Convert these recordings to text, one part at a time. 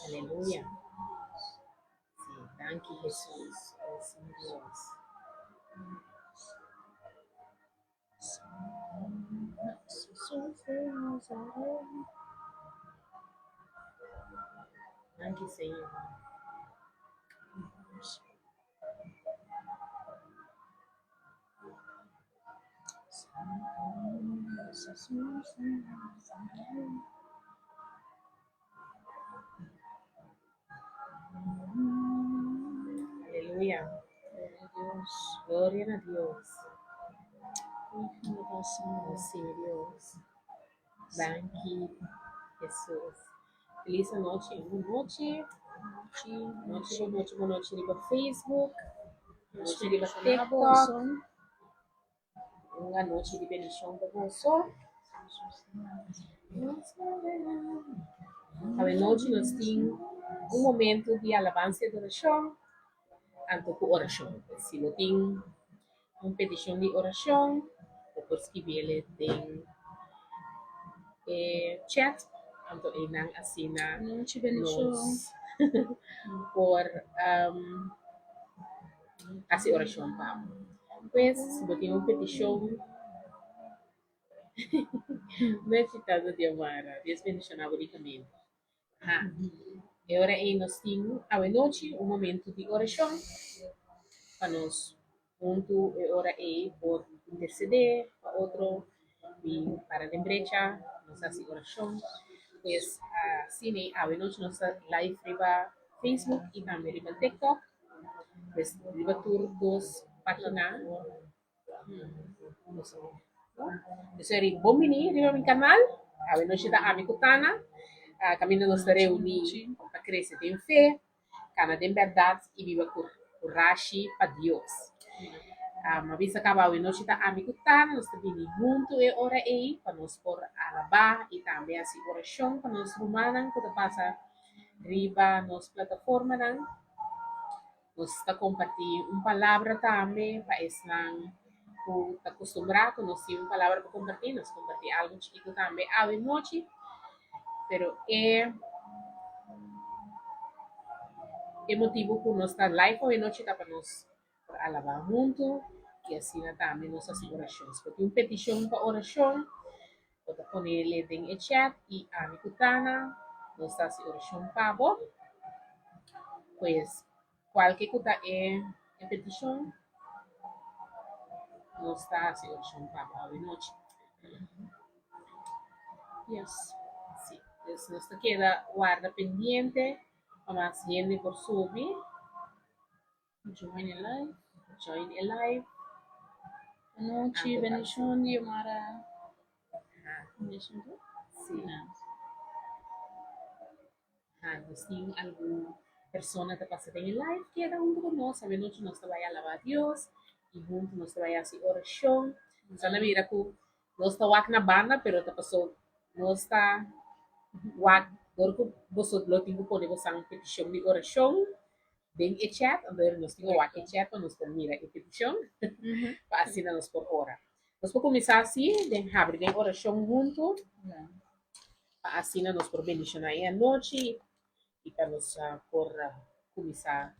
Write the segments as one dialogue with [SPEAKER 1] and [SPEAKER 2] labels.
[SPEAKER 1] Aleluya. Sí, danki Hesus. Oh, sí, mi Dios. Danki, Señor. Aleluya. Gloria na Dios. Oh, sí, mi Dios. Danki, Hesus. Feliz anochi, bon nochi. Nochi, bon nochi, bon nochi riba Facebook. Nochi riba TikTok. Un anochi di bendishon pa boso. Awe nochi nos tin un momento di alabansa y adorashon, anto ku orashon. Si bo tin un petishon di orashon, bo por skibi'el den e chat, anto einan asina nos por hasi orashon pa bo. Pues, si bo tin un petishon, Mersi tanto Diomara. Dios bendiciona bo ricamente. Ha. E ora ei nos tin awenochi un momento di orashon pa nos huntu e ora ei por intercede pa otro i para den brecha nos hasi orashon. Pues asina awenochi nos ta live riba Facebook i tambe riba TikTok. Pues riba tur dos pagina. Esei bon bini riba mi kanal. Awe nochi ta ami ku Tana. Kaminda nos ta reuní pa krese den fe, kana den bèrdat i biba ku kurashi pa Dios. Mi a bisa kaba awe nochi ta ami ku Tana, nos ta bini huntu e ora ei pa nos por alabá i tambe hasi orashon pa nos rumannan ku ta pasa riba nos plataformanan. Nos ta kompartí un palabra tambe pa esnan ku ta kustumbrá ku nos tin un palabra pa kompartí. Nos kompartí algu chikitu tambe awe nochi. Pero e e motibu ku nos ta live awe nochi ta pa nos por alabá huntu i asina tambe nos hasi orashon. Si bo tin un petishon pa orashon, bo ta ponele den e chat i ami ku Tana nos ta hasi orashon pa bo. Pues kualke ku ta e e petishon nos ta hasi orashon pa bo awe nochi.
[SPEAKER 2] Yes.
[SPEAKER 1] Si, pues nos ta keda warda pendiente pa mas hende por subi.
[SPEAKER 2] Join e live.
[SPEAKER 1] Join e live.
[SPEAKER 2] Anochi, bendishon Diomara. Bendishon tu?
[SPEAKER 1] Si. Ah, nos tin algun persona ta pasa den e live, keda huntu ku nos. Awenochi nos ta bai alabá Dios i huntu nos ta bai hasi orashon. Nos a mira ku nos ta wak na banda, pero ta paso nos ta wak dor ku boso lo tin ku pone bosan petishon di orashon den e chat, anto nos tin ku wak e chat pa nos por mira e petishon pa asina nos por ora. Nos por kuminsá así den habri den orashon huntu pa asina nos por bendishoná e anochi i pa nos por kuminsá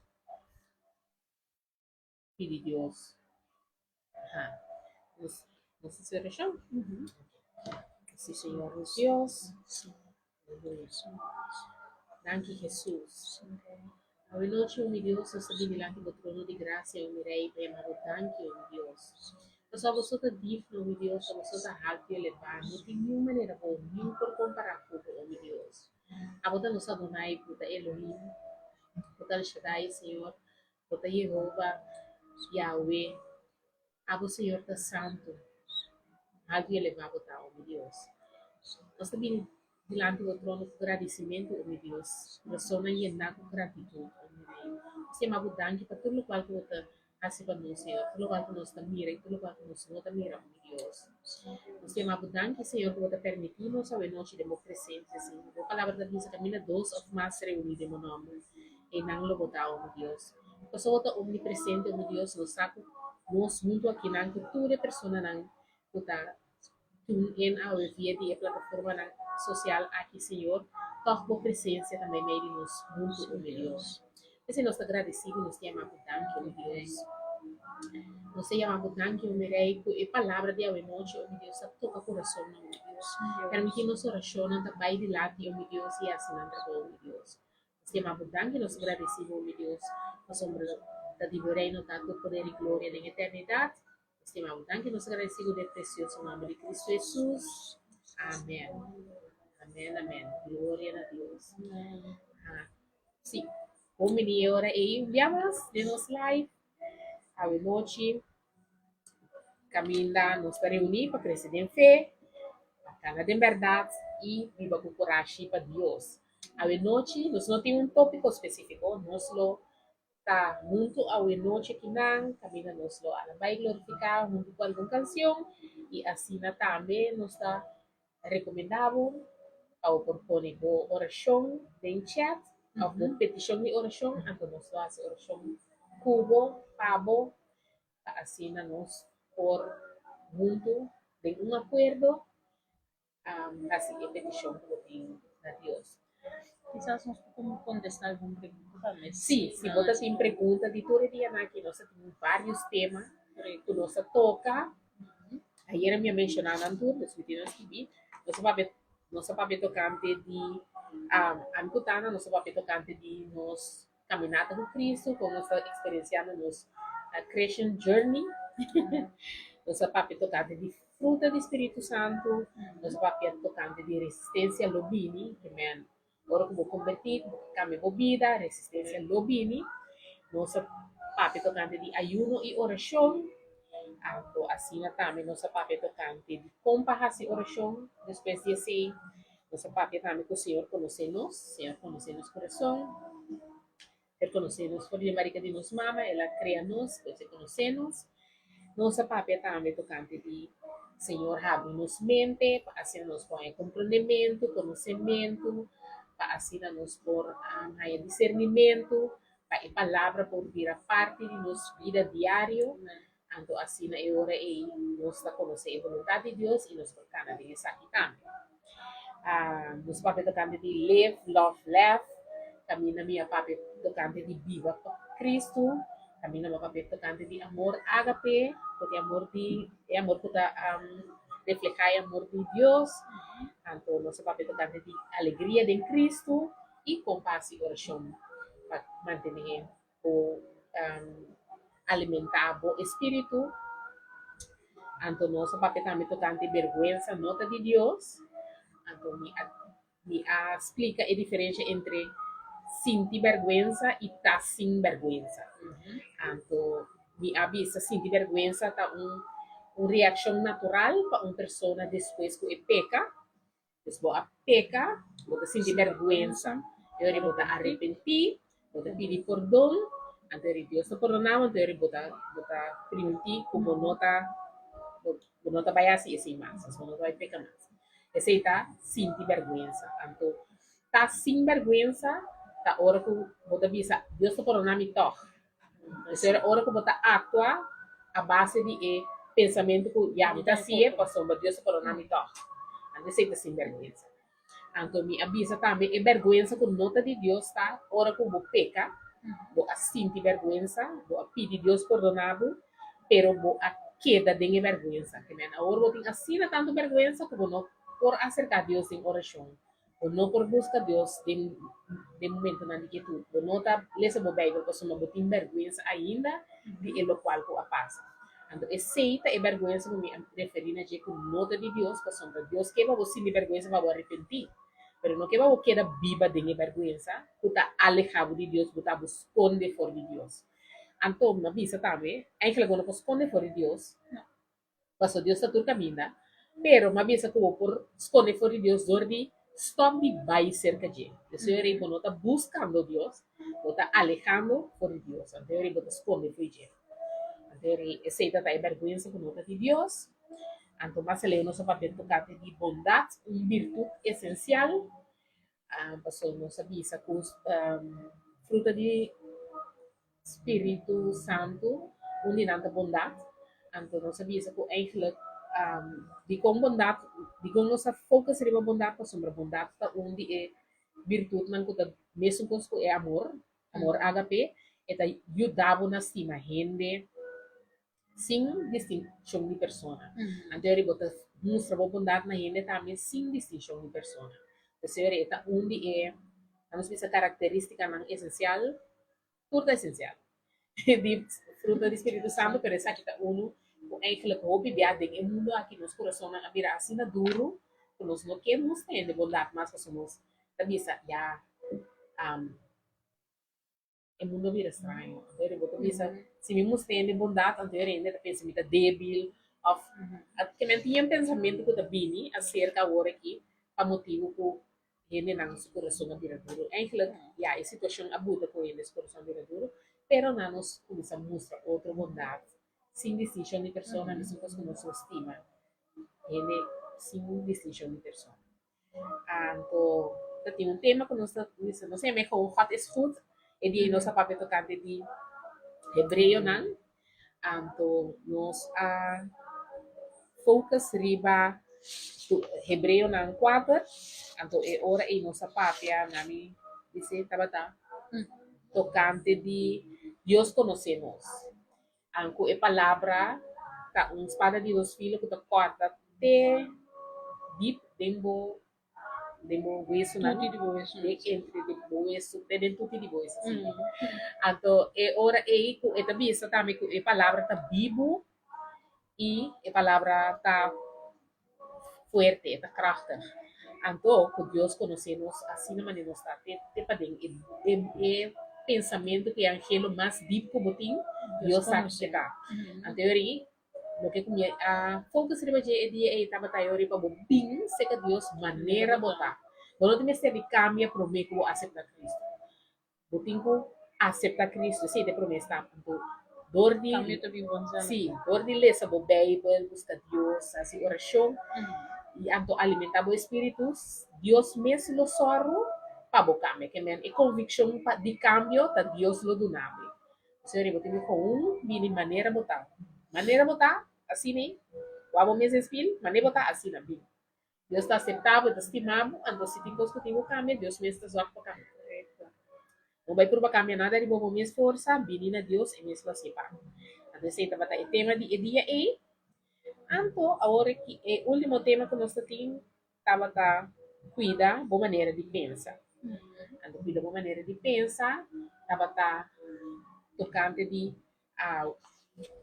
[SPEAKER 1] pidi Dios. Aha. Nos nos hasi orashon? Sí, Señor nos Dios. Danki Hesus. Awe nochi, o mi Dios, nos ta bini dilanti bo trono di grasia, o mi Rei, pa yama bo danki, o mi Dios. Pasobra bo so ta digno, o mi Dios, abo so ta haltu i elevá, no tin niun manera bo, niun por kompará ku bo, o mi Dios. Abo ta nos Adonai, bo ta Elohim, bo ta El Shaddai, Señor, bo ta Yehova, Yahweh. Abo, Señor, ta santu, haltu i elevá bo ta, o mi Dios. Nos ta bini dilanti bo trono ku gradisimentu, o mi Dios, kurason-nan yená ku gratitut, o mi Rei. Nos ta yama bo danki pa tur lokual ku bo ta hasi pa nos, Señor, tur lokual ku nos ta mira i tur lokual ku nos no ta mira, o mi Dios. Nos ta yama bo danki, Señor, ku bo ta permití nos awenochi den bo presensia, Señor. Bo palabra ta bisa kaminda dos òf mas reuní den bo nòmber, einan lo bo ta, o mi Dios. Pasobra bo ta omnipresente, o mi Dios, nos sa ku nos huntu akinan ku tur e personanan ku ta tune in awe via di e plataformanan sosial aki, Señor. Tòg bo presensia ta meimei di nos huntu, o mi Dios. P'esei nos ta gradisí ku nos ta yama bo danki, o mi Dios. Nos ta yama bo danki, o mi Rei, ku e palabra di awenochi, o mi Dios, ta toka kurasonnan, o mi Dios. Permití nos orashonnan ta bai dilanti, o mi Dios, i hasi nan trabou, o mi Dios. Nos ta yama bo danki, nos ta gradisí bo, o mi Dios, pasobra ta di bo Reino ta tur poder i gloria den eternidat. Nos ta yama bo danki, nos ta gradisí bo den presioso nomber di Kristu Hesus. Amen. Amen, amen. Gloria na Dios. Ah, sí. Bon bini e ora ei un bia mas den nos live. Awe nochi kaminda nos ta reuní pa krese den fe, pa kana den bèrdat i biba ku kurashi pa Dios. Awe nochi nos no tin un tópiko spesífiko, nos lo Ta huntu awe nochi akinan kaminda nos lo alabá i glorifiká huntu ku algun kansion i asina tambe nos ta rekomendá bo pa bo por pone bo orashon den chat òf bo petishon di orashon anto nos lo hasi orashon ku bo pa bo pa asina nos por huntu den un akuerdo hasi e petishon ku bo tin na Dios.
[SPEAKER 2] Kisas nos por como kontestá algun pregunta tambe.
[SPEAKER 1] Sí, si bo ta tin pregunta di tur e dianan aki nos a tin varios tema ku nos a toka. Ayera mi a menshoná nan tur, dus mi tin nan skibí. Nos a papia nos a papia tokante di ami ku Tana nos a papia tokante di nos kaminata ku Kristu, kon nos ta eksperensiando nos Christian journey. Nos a papia tokante di fruta di Spiritu Santu, nos a papia tokante di resistensia lo bini, ke men ora ku bo kombertí, ku bo kambia bo bida, resistensia lo bini. Nos a papia tokante di ayuno i orashon, anto asina tambe nos a papia tokante di kon pa hasi orashon despues di esei. Nos a papia tambe ku Señor konosé nos, Señor konosé nos kurason, El konosé nos for di e barika di nos mama, El a krea nos, pues E konosé nos. Nos a papia tambe tokante di Señor habri nos mente pa asina nos por haña komprondementu, konosementu, pa asina nos por haña disernimentu, pa e palabra por bira parti di nos bida diario. Anto asina e ora ei nos ta konosé e boluntat di Dios i nos por kana den esaki tambe. Nos papia tokante di live, love, laugh, kaminda mi a papia tokante di biba pa Kristu, kaminda mi a papia tokante di amor ágape, ku ta e amor di e amor ku ta reflehá e amor di Dios. Anto nos a papia tokante di alegria den Kristu i kon pa hasi orashon pa mantené bo alimentá bo espíritu. Anto nos a papia tambe tokante bergwensa no ta di Dios. Anto mi a mi a splika e diferensha entre sinti bergwensa i ta sin bergwensa. Anto mi a bisa sinti bergwensa ta un un reakshon natural pa un persona despues ku e peka. Pues bo a peka, bo ta sinti bèrgwensa. E ora bo ta arepentí, bo ta pidi pordon, anto ora Dios ta pordoná bo, anto ora bo ta bo ta primintí ku bo no ta bo no ta bai hasi esei mas, bo no ta bai peka mas. Esei ta sinti bèrgwensa. Anto ta sin bèrgwensa ta ora ku bo ta bisa, Dios ta pordoná mi tòg. Esei ora ku bo ta aktua a base di e pensamentu ku ya mi ta hasié pasobra Dios a pordoná mi tòg. Anto esei ta sin bèrgwensa. Anto mi a bisa tambe e bèrgwensa ku no ta di Dios ta ora ku bo peka, bo a sinti bèrgwensa, bo a pidi Dios pordoná bo, pero bo a keda den e bèrgwensa. Ke men awor bo tin asina tantu bèrgwensa ku bo no por aserká Dios den orashon. Bo no por buska Dios den den momentonan di kietud. Bo no ta lesa bo Bijbel pasobra bo tin bèrgwensa ainda di e lokual ku a pasa. Anto esei ta e bèrgwensa ku mi a referí na dje ku no ta di Dios pasobra Dios ke pa bo sinti bèrgwensa pa bo arepentí, pero no ke pa bo keda biba den e bèrgwensa ku ta alehá bo di Dios, bo ta bo skonde for di Dios. Anto mi a bisa tambe, eigenlijk bo no por skonde for di Dios. Pasobra Dios ta tur kaminda, pero m'a bisa ku bo por skonde for di Dios dor di stòp di bai serka dje. Esei ora ei bo no ta buskando Dios, bo ta alehando for di Dios. Anto e ora ei bo ta skonde for di dje. Anto e ora ei esei ta ta e bèrgwensa ku no ta di Dios. Anto mas aleu nos a papia tokante di bondat, un birtut esensial. Pasobra nos a bisa ku fruta di Spiritu Santu, un di nan ta bondat. Anto nos a bisa ku eigenlijk dikon bondat, dikon nos a focus riba bondat? Pasobra bondat ta un di e birtutnan ku ta mesun kos ku e amor, amor ágape, e ta yuda bo na stima hende sin distinshon di persona. Anto eri bo ta mustra bo bondat na hende tambe sin distinshon di persona. P'esei eri e ta un di e, nos bisa, karakterístikanan esensial. Tur ta esensial di fruta di Spiritu Santu, pero esaki ta unu ku eigenlijk hopi bia den e mundu aki nos kurasonnan a bira asina duru ku nos no ke mustra hende bondat mas pasobra nos ta bisa ya e mundu a bira straño. Anto bo ta bisa si mi mustra hende bondat anto e hende ta pensa mi ta debil òf ke men tin e pensamentu ku ta bini aserka awor aki pa motibu ku hendenan su kurason a bira duru. Eigenlijk, ya, e situashon a buta ku hende su kurason a bira duru, pero nan nos kuminsá mustra otro bondat sin distinshon di persona, mesun kos ku nos lo stima hende sin distinshon di persona. Anto, ta tin un tema ku nos ta bisa, nos a yama e gewoon God is Goed, e dia ei nos a papia tokante di hebreonan, Anto nos a focus riba Hebreonan kuater, anto e ora ei nos a papia, nami bis'é tabata tokante di Dios konosé nos. Anku e palabra ta un spada di dos filo ku ta kòrta te dip den bo den bo wesunan,
[SPEAKER 2] Tuti di bo wesunan,
[SPEAKER 1] den
[SPEAKER 2] sí.
[SPEAKER 1] entre di bo wesu, te den tuti di bo wesu, sí. Anto e ora ei ku e ta bisa tambe ku e palabra ta bibu i e palabra ta fuerte, e ta krachtig. Anto ku Dios konosé nos asina manera nos ta, te te paden e e e pensamentu ku e anhelo mas dip ku bo tin, Dios sa kiko ta. Anto e ora ei Loke ku mi a focus riba dje e dia ei tabata e ora pa bo bin serka Dios manera bo ta. Bo no tin mester di kambia promé ku bo aseptá Cristo. Bo tin ku aseptá Cristo, esei ta e promé stap. Anto dor di
[SPEAKER 2] Kambio ta bin vanzelf.
[SPEAKER 1] Sí, dor di lesa bo Bijbel, buska Dios, hasi orashon i anto alimentá bo espíritu, Dios mes lo sòru pa bo kambia. Ke men e konvikshon pa di kambio ta Dios lo duna bo. Señor, bo tin mi con bini manera bo ta. Manera bo ta, asina ei. Wak bo mes den spil, manera bo ta, asina bin. Dios ta acepta bo, e ta stima bo, anto si tin cos cu tin cu cambia, Dios mes ta zorg pa cambia. No bay purba cambia nada riba bo mes forsa, bini na Dios, e mes lo haci pa bo. Anto esey tabata e tema di e dia ei. Anto, awor aki e ultimo tema cu nos ta tin tabata cuida bo manera di pensa. Anto cuida bo manera di pensa tabata tocante di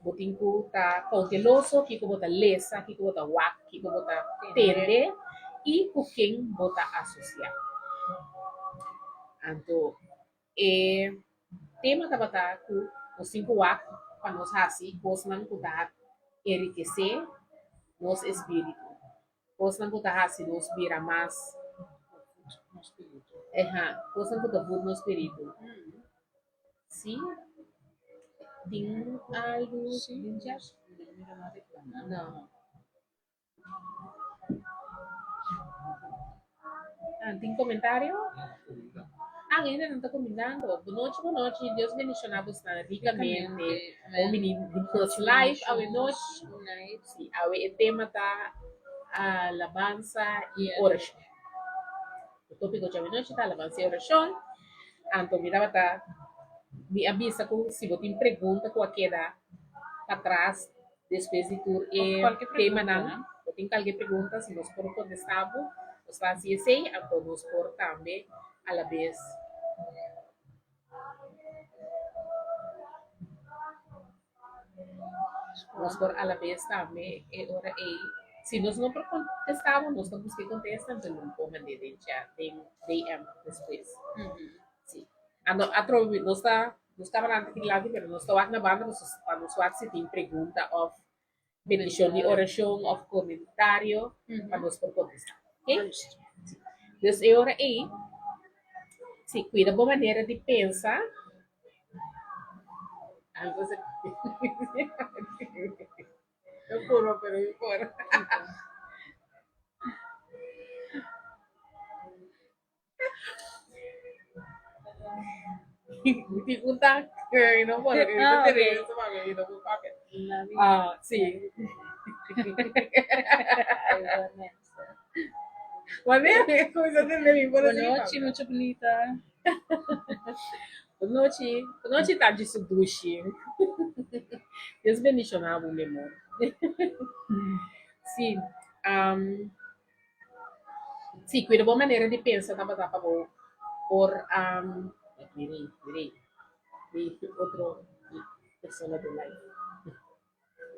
[SPEAKER 1] bo tin cu ta cauteloso kico bo ta lesa, kico bo ta wak, kico bo ta tende y cu ken bo ta asocia. Anto e tema tabata cu nos tin cu wak pa nos haci cosnan cu ta enrikece nos espiritu. Kosnan ku ta hasi nos bira mas Eha, kosnan ku ta voed nos spiritu. Sí, tin algu den chat? No. Ah, tin komentario? Ah, hendenan ta kumindando. Bonochi, bonochi. Dios bendishoná bosnan rikamente. Bon bini di nos live awe nochi. Sí, awe e tema ta alabansa i orashon. E tópiko djawe nochi ta alabansa i orashon. Anto mi tabata, mi a bisa ku si bo tin pregunta ku a keda patras Despues di tur e temanan, bo tin kalke pregunta, si nos por kontestá bo, nos ta hasi esei, anto nos por tambe alabes nos por alabes tambe e ora ei, si nos no por kontestá bo, nos ta buska e kontesta, anto lo por mand'é den chat, den DM despues. Sí. Anto atrobe nos ta Nos tabata antes dilanti pero nos ta wak na banda pasobra pa nos wak si tin pregunta of peticion di oracion of comentario pa nos por contesta. Ok? Dus e ora ei, si cuida bo manera di pensa, algo se No purba pero mi por. Mi tin un tak, mi no por, mi ta tere eso pa mi, mi no por papia. Ah, sí. Wanneer mi kuminsá tende mi por a sigui
[SPEAKER 2] Bon nochi,
[SPEAKER 1] papia.
[SPEAKER 2] mucha bunita.
[SPEAKER 1] Bon nochi. Bon nochi Tanchi su dushi. Dios bendiciona bo mi amor. Sí, um, sí, cuida bo manera di pensa tabata pa bo por um, miri, miri, mi otro persona den live.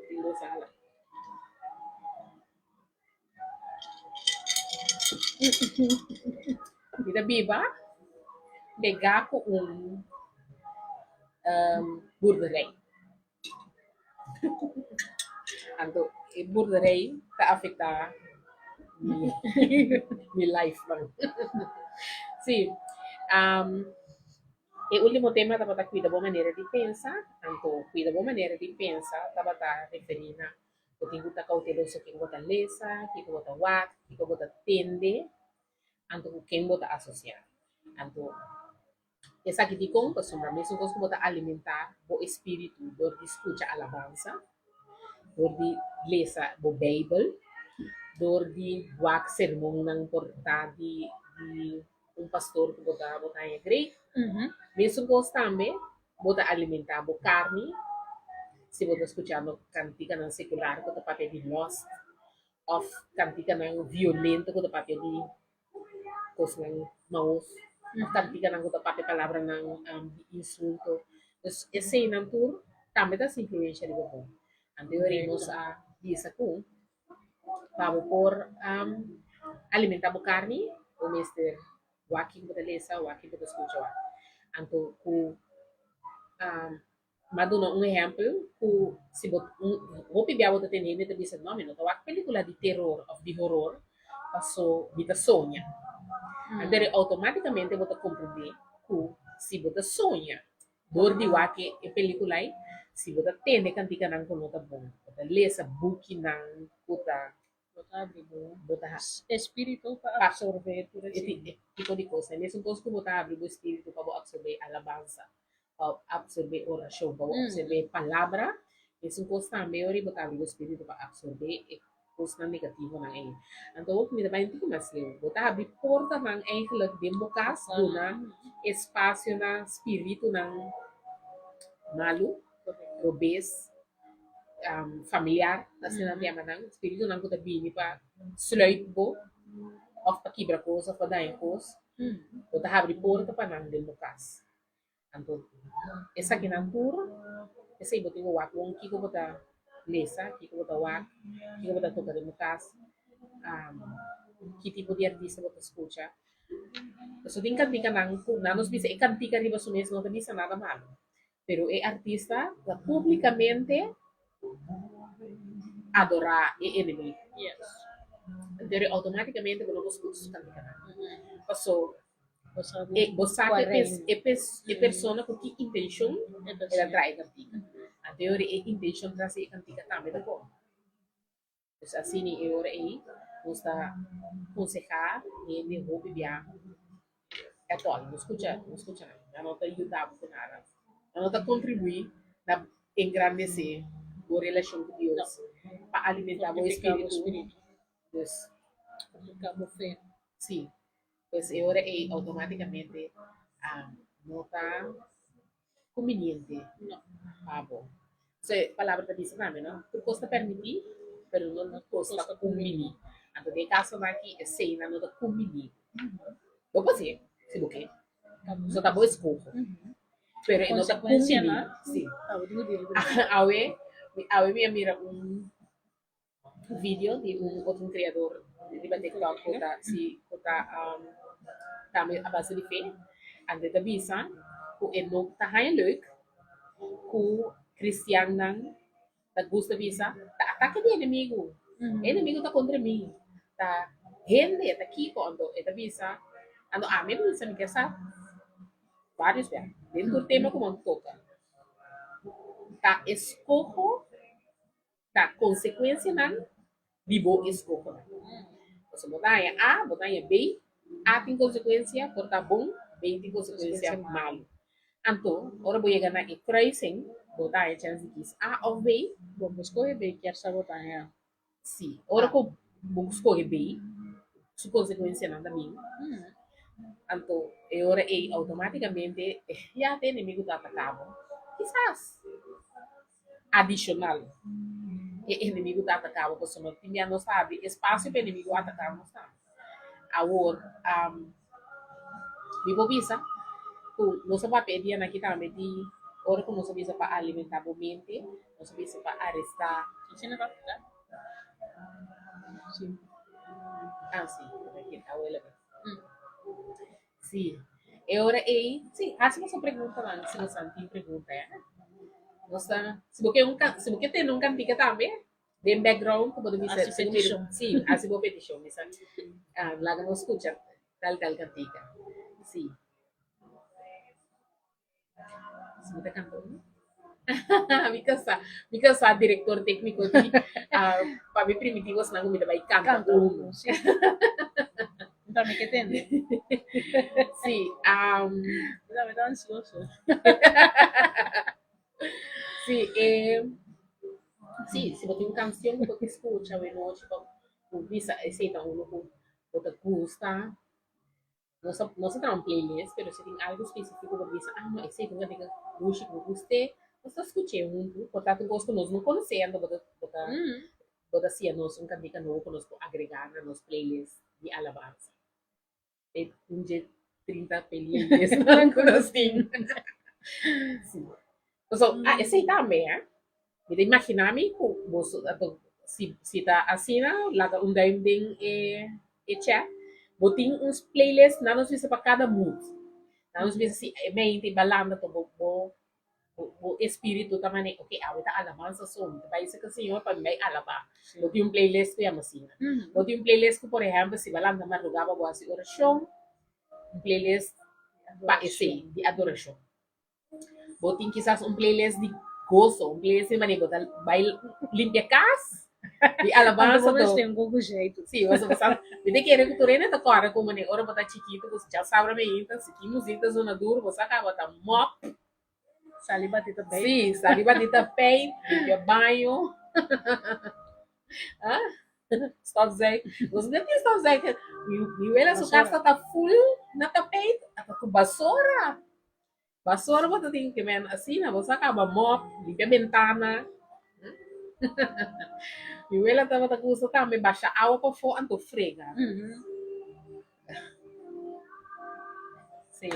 [SPEAKER 1] Tin dos ala. Mi ta biba pegá ku un boerderij. Anto e boerderij ta afektá mi life nan. Sí, e último tema tabata kuida bo manera di pensa, anto kuida bo manera di pensa tabata referí na Bo tin ku ta kouteloso kiko bo ta lesa, kiko bo ta wak, kiko bo ta tende, anto ku ken bo ta asosiá. Anto esaki dikon? Pasobra mesun kos ku bo ta alimentá bo espíritu dor di skucha alabansa, dor di lesa bo Beibel, dor di wak sermonnan por ta di di un pastor ku bo ta bo ta haña great, mesun kos tambe Bo ta alimentá bo karni si bo ta skuchando kantikanan sekular ku ta papia di lòst òf kantikanan violento ku ta papia di kosnan maos òf kantikanan ku ta papia palabranan di insulto. Dus eseinan tur tambe ta hasi influensha riba bo. Anto e ora ei nos a bisa ku pa bo por alimentá bo karni bo mester Wak kiko bo ta lesa, wak kiko bo ta skucha wak. Anto ku m'a duna un ehèmpel ku si bo un hopi bia bo ta tende hende ta bisa no mi no ta wak pelikula di teror òf di horor paso mi ta soña. Anto eri outomátikamente bo ta komprendé ku si bo ta soña dor di wak e pelikula ei, si bo ta tende kantikanan ku no ta bon, bo ta lesa bukinan ku ta
[SPEAKER 2] Bo ta abri bo
[SPEAKER 1] Bo ta
[SPEAKER 2] espíritu pa absorbé tur
[SPEAKER 1] e
[SPEAKER 2] esei.
[SPEAKER 1] tipo di kos. E mesun kos ku bo ta abri bo espíritu pa bo absorbé alabansa, pa bo absorbé orashon, pa bo absorbé palabra, mesun kos tambe ora bo ta abri bo espíritu pa absorbé e kosnan negativonan ei. Anto mi ta bai un tiki mas leu. Bo ta abri portanan eigenlijk den bo kas duna espasio na spiritunan malu, robes. familiar, asina nan ta yama nan, spiritunan ku ta bini pa sluip bo òf pa kibra kos òf pa daña kos, bo ta habri porta pa nan den bo kas. Anto esakinan tur, esei bo tin ku wak bon kiko bo ta lesa, kiko bo ta wak, kiko bo ta toka den bo kas, ki tipo di artista bo ta skucha. Pasobra tin kantikanan ku nan nos bisa e kantika riba su mes no ta bisa nada malo. Pero e artista ta publicamente adora e enemigo.
[SPEAKER 2] Yes.
[SPEAKER 1] Pero automaticamente bo no por scucha su canticanan. Paso
[SPEAKER 2] Bo sa
[SPEAKER 1] e bo sa
[SPEAKER 2] kua
[SPEAKER 1] cu e
[SPEAKER 2] reino.
[SPEAKER 1] e pes e persona cu ki intencion
[SPEAKER 2] E ta
[SPEAKER 1] el a
[SPEAKER 2] haciendo.
[SPEAKER 1] trae e cantica. Anto e ora e intencion tras di e cantica tambe ta bon. Pues asina e ora ei nos ta konsehá hende hopi bia at all, no skucha, no skucha nan, nan no ta yuda bo ku nada, nan no ta kontribuí na engrandesé bo relashon ku Dios, pa alimentá bo
[SPEAKER 2] Fortifiká bo
[SPEAKER 1] espíritu.
[SPEAKER 2] spiritu.
[SPEAKER 1] Dus,
[SPEAKER 2] Fortifiká bo fe.
[SPEAKER 1] sí, pues e ora ei outomátikamente no ta Kumbiniente pa bo. So e palabra ta bisa tambe no, tur kos ta permití, pero no tur kos ta kumbiní. Anto den e kasonan aki eseinan no ta kumbiní. Bo por hasié si bo ke, so ta bo eskoho, pero e no ta kumbiní. Si. Awe, awe mi a mira un video di un otro creador riba TikTok ku ta si ku ta tambe a base di fe anto e ta bisa ku e no ta haña leuk ku cristiannan ta gusta bisa ta atake di enemigu e enemigu ta kontra mi ta hende ta kiko anto e ta bisa anto ami a bisa mi kier sa varios bia den tur tema ku bo a toka ta eskoho. Ta konsekuensianan di bo eskohonan. Pasobra bo ta haña A, bo ta haña B, A tin konsekuensia por ta bon, B tin konsekuensia malu. Anto, ora bo yega na e kruising, bo ta haña chèns di kis A òf B.
[SPEAKER 2] Bo por skohe B, kier sa bo ta haña
[SPEAKER 1] Sí, ora ku bo skohe B, Su konsekuensianan ta bin. Anto e ora ei outomátikamente ya ta enemigu ta ataká bo. Kisas adishonal e enemigu ta ataká bo pasobra tin bia nos ta habri espasio pa e enemigu ataká nos tambe. Awor mi por bisa ku nos a papia e dianan aki tambe di ora ku nos a bisa pa alimentá bo mente, nos a bisa pa arestá.
[SPEAKER 2] Asina ta apliká?
[SPEAKER 1] Sí. Ah, sí. Abuela. Sí. E ora ei, sí, hasi boso preguntanan si boso tin pregunta ya. Nos ta, si bo ke un kan, si bo ke tende un kantika tambe, den background ku bo ta bisa,
[SPEAKER 2] Hasi petishon.
[SPEAKER 1] Sí, hasi bo petishon, bisa, ah, laga nos skucha tal tal kantika. Sí. Si mi ta kanta uno. Mi kasá, mi kasá direktor tékniko di ah, pa mi primiti bosnan ku mi ta bai kanta
[SPEAKER 2] Kanta
[SPEAKER 1] uno.
[SPEAKER 2] uno, sí. Mi tambe ke tende.
[SPEAKER 1] Sí,
[SPEAKER 2] Mi tambe ta ansioso.
[SPEAKER 1] sí, eh, sí, si bo tin un kansion ku bo ke skucha awe nochi pa bo bisa esei ta uno ku bo ta gusta. Nos a nos a traha un playlist, pero si tin algu spesífiko bo bisa, ah no, esei ta un kantika dushi ku bo gust'é, nos ta skuch'é huntu, por ta un kos ku nos no konosé, anto bo ta bo ta bo ta siña nos un kantika nobo ku nos por agregá na nos playlist di alabansa. E un dje 30 playlistnan ku nos tin. Sí. Pasobra, ah, esei tambe, eh. Mi ta imaginá mi ku boso si si ta asina laga un duim den e e chat. Bo tin un playlist nan nos bisa pa kada mood. Nan nos bisa si e mente i balanda to bo bo bo espiritu ta mane ok awe ta alabansa so mi ta bai serka Señor pa mi bai alabá. Bo tin un playlist ku yama asina. Bo tin un playlist ku por ehèmpel si bo a lanta madrugá pa bo hasi orashon un playlist pa esei di adorashon. Bo tin kisas un playlist di goso, un playlist di manera bo ta bai limpia kas, di alabansa
[SPEAKER 2] Anto bo mester un poco jeito.
[SPEAKER 1] Sí, bo sa, mi ta kere ku tur hende ta kòrda ku manera ora bo ta chikitu ku djasabra meinta si ki muzik ta zona duru bo sa kaba ta mòp.
[SPEAKER 2] Sali bati tapeit.
[SPEAKER 1] Sí, sali bati tapeit, limpia baño. Ah, stofzuig. Nos no tin stofzuig. Mi, mi wela su kas ta full na tapeit, ata ku basora. Basora bo ta tin ke men asina, bo sa kaba mop, limpia bentana. Mi wela tabata gusta tambe basha awa pafó anto frega. Sí.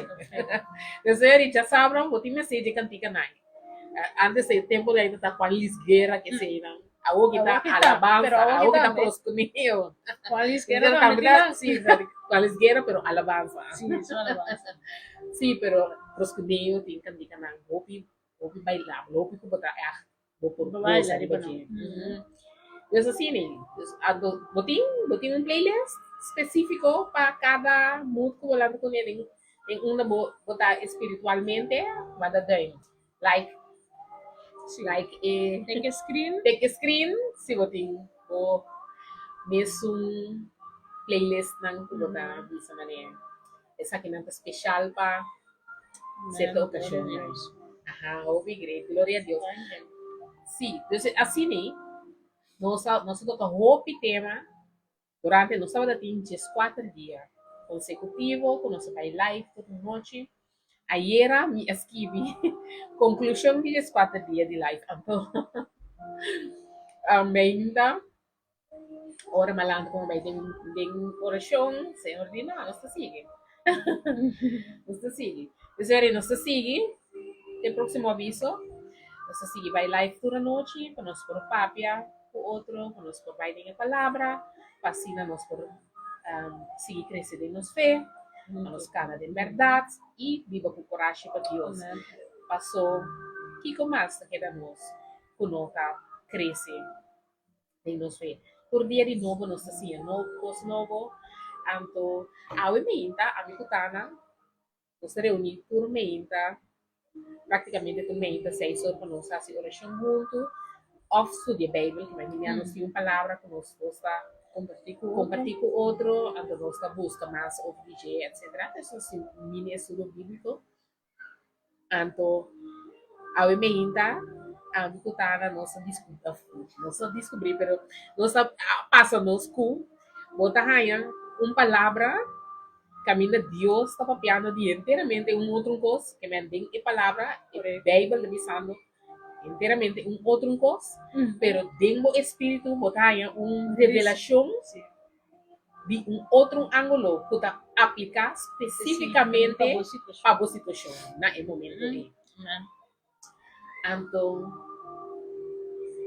[SPEAKER 1] Despues di djasabra bo tin mester dje kantika nai. Antes e tempo di ai ta Juan Luis Guerra ke eseinan. Awor ki ta alabansa, awor ki ta proskuneo.
[SPEAKER 2] Juan Luis Guerra tambe tin nan.
[SPEAKER 1] Sí, Juan Luis Guerra pero alabansa.
[SPEAKER 2] Sí, su alabansa.
[SPEAKER 1] Sí, pero proskuneo tin kantikanan hopi hopi bailabel, hopi ku bo ta ègt bo por gosa riba dje. Pues asina ei. Anto bo tin bo tin un playlist spesífiko pa kada mood ku bo lanta kuné den den unda bo bo ta espiritualmente manda duim. Like like e
[SPEAKER 2] Take a screen.
[SPEAKER 1] Take a screen si bo tin bo mesun playlistnan ku bo ta bisa manera esakinan ta speshal pa sierto okashonnan. Aha, hopi great, gloria a Dios. Sí, dus asina ei nos a nos a toka hopi tema durante nos tabata tin dieskuater dia konsekutivo ku nos a bai live tur nochi. Ayera mi a skibi konklushon di dieskuater dia di live anto meinta Ora mi a lanta ku mi bai den den orashon, Señor di, No, nos ta sigui. Nos ta sigui. P'esei nos ta sigui te próksimo aviso. Nos ta sigui bai live tur anochi pa nos por papia ku otro, pa nos por bai den e palabra, pa asina nos por sigui krese den nos fe, pa nos kana den bèrdat i biba ku kurashi pa Dios. Paso kiko mas ta keda nos ku no ta krese? Den nos fe. Tur dia di nobo nos ta siña no kos nobo. Anto awe meinta ami ku Tana nos ta reuní tur meinta, práktikamente tur meinta seis or pa nos hasi orashon huntu òf studia Beibel. Kiba hende nos tin un palabra ku nos dos ta kompartí ku otro, anto nos ta buska mas over di dje etcetera. Entonces nos tin un mini estudio bíbliko. Anto awe meinta ami ku Tana nos a nos a diskubrí pero nos a pasa nos ku bo ta haña Un palabra kaminda Dios ta papiando di enteramente un otro kos, ke men den e palabra, e Beibel ta bisando enteramente un otro kos, pero den bo espíritu bo ta haña un revelashon di un otro ángulo ku ta apliká spesífikamente pa bo situashon na e momento ei. Anto,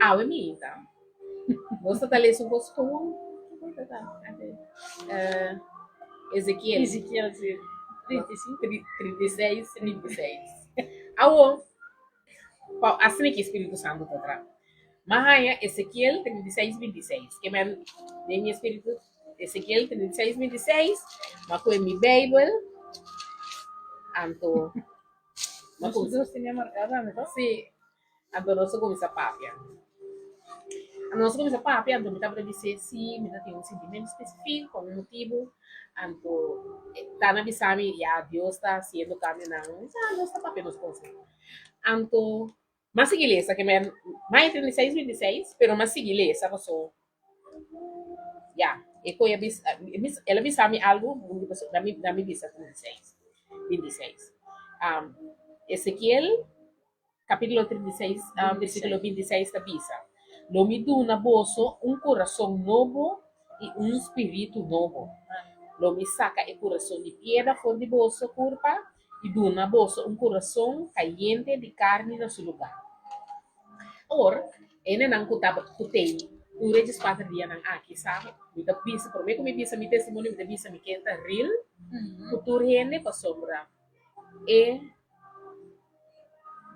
[SPEAKER 1] awe mi ta, nos ta ta lesa un kos komo, kiko ta ta? Ezekiel.
[SPEAKER 2] Ezekiel, si. 35.
[SPEAKER 1] 36, 26. Awo, pa asina ki Spiritu Santu ta traha. M'a haña Ezekiel 36, 26. Ke men den mi espiritu Ezekiel 36, 26, m'a kohe mi Beibel, anto.
[SPEAKER 2] Nos dos tenía marcado tambe, to?
[SPEAKER 1] Sí. Anto nos a cuminsa papia. Anto nos a cuminsa papia, anto mi tabata bis'é sí, mi ta tin un sintimento specifico pa un motibu. Anto Tana a bisa mi, ya, Dios ta haciendo cambionan. Mi bisa, ah, nos ta papia nos cosa. Anto, m'a sigui lesa, ke men, mai 36, 26, pero m'a sigui lesa paso Ya, e koe a bisa, el a bisa mi algu, na mi bisa 36, 26. Ezekiel kapítulo 36, versíkulo 26 ta bisa, Lo mi duna boso un kurason nobo i un spiritu nobo. Lo mi saka e kurason di piedra for di boso kurpa i duna boso un kurason kayente di karni na su lugá. Awor, hendenan ku tabata ku tei tur e djeskuater dianan aki sa mi ta bisa, promé ku mi bisa mi testimonio mi ta bisa mi ken ta ril ku tur hende pasobra e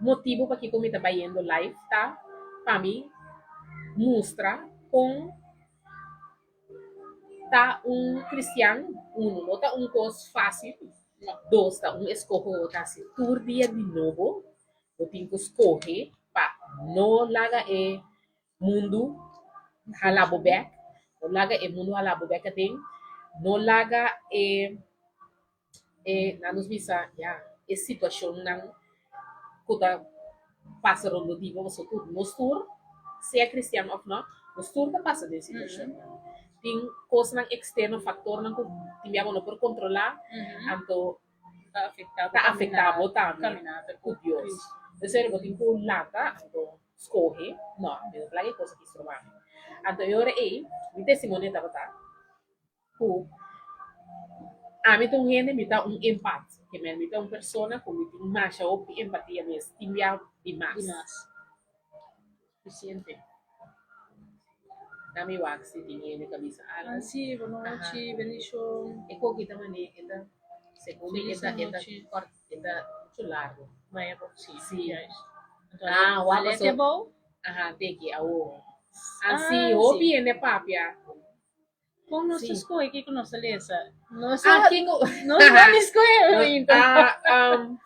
[SPEAKER 1] motibu pakiko mi ta bayendo live ta pa mi mustra kon ta un kristian, uno, no ta un kos fásil, dos, ta un eskoho ku bo ta hasi tur dia di nobo. Bo tin ku skohe pa no laga e mundu hala bo bèk, no laga e mundu hala bo bèk aden, no laga e e nan nos bisa ya e situashonnan ku ta pasa rondó di bo pasobra tur nos tur sea kristian òf no nos tur ta pasa den situashonnan. Tin kosnan eksterno faktornan ku tin bia bo no por kontrolá anto
[SPEAKER 2] Ta afecta bo
[SPEAKER 1] ta afecta bo tambe
[SPEAKER 2] caminata
[SPEAKER 1] cu Dios. Entonces bo tin cu lanta anto scoge, no, mi no ta laga e cos aki stroba mi. Anto e ora ey mi testimonio tabata cu ami ta un hende, mi ta un empath, ke men mi ta un persona cu mi tin masha hopi empatia mes, tin bia di mas.
[SPEAKER 2] Di mas.
[SPEAKER 1] Suficiente. Dame wak si tin hende ta bisa algo.
[SPEAKER 2] Ah, sí, bonochi, bendicion.
[SPEAKER 1] E koki ta mane e ta segun mi e ta e ta kort e ta mucho largo.
[SPEAKER 2] Vaya bo, sí.
[SPEAKER 1] Sí.
[SPEAKER 2] Juist. Anto
[SPEAKER 1] Ah, wak
[SPEAKER 2] alete
[SPEAKER 1] paso.
[SPEAKER 2] bou.
[SPEAKER 1] Aha, teki awo. Ah, sí, hopi hende papia.
[SPEAKER 2] Kon nos ta
[SPEAKER 1] Sí.
[SPEAKER 2] skohe kiko nos ta lesa? Nos
[SPEAKER 1] Ah,
[SPEAKER 2] a
[SPEAKER 1] kiko.
[SPEAKER 2] nos no ni skohe ainda.
[SPEAKER 1] Ah, um,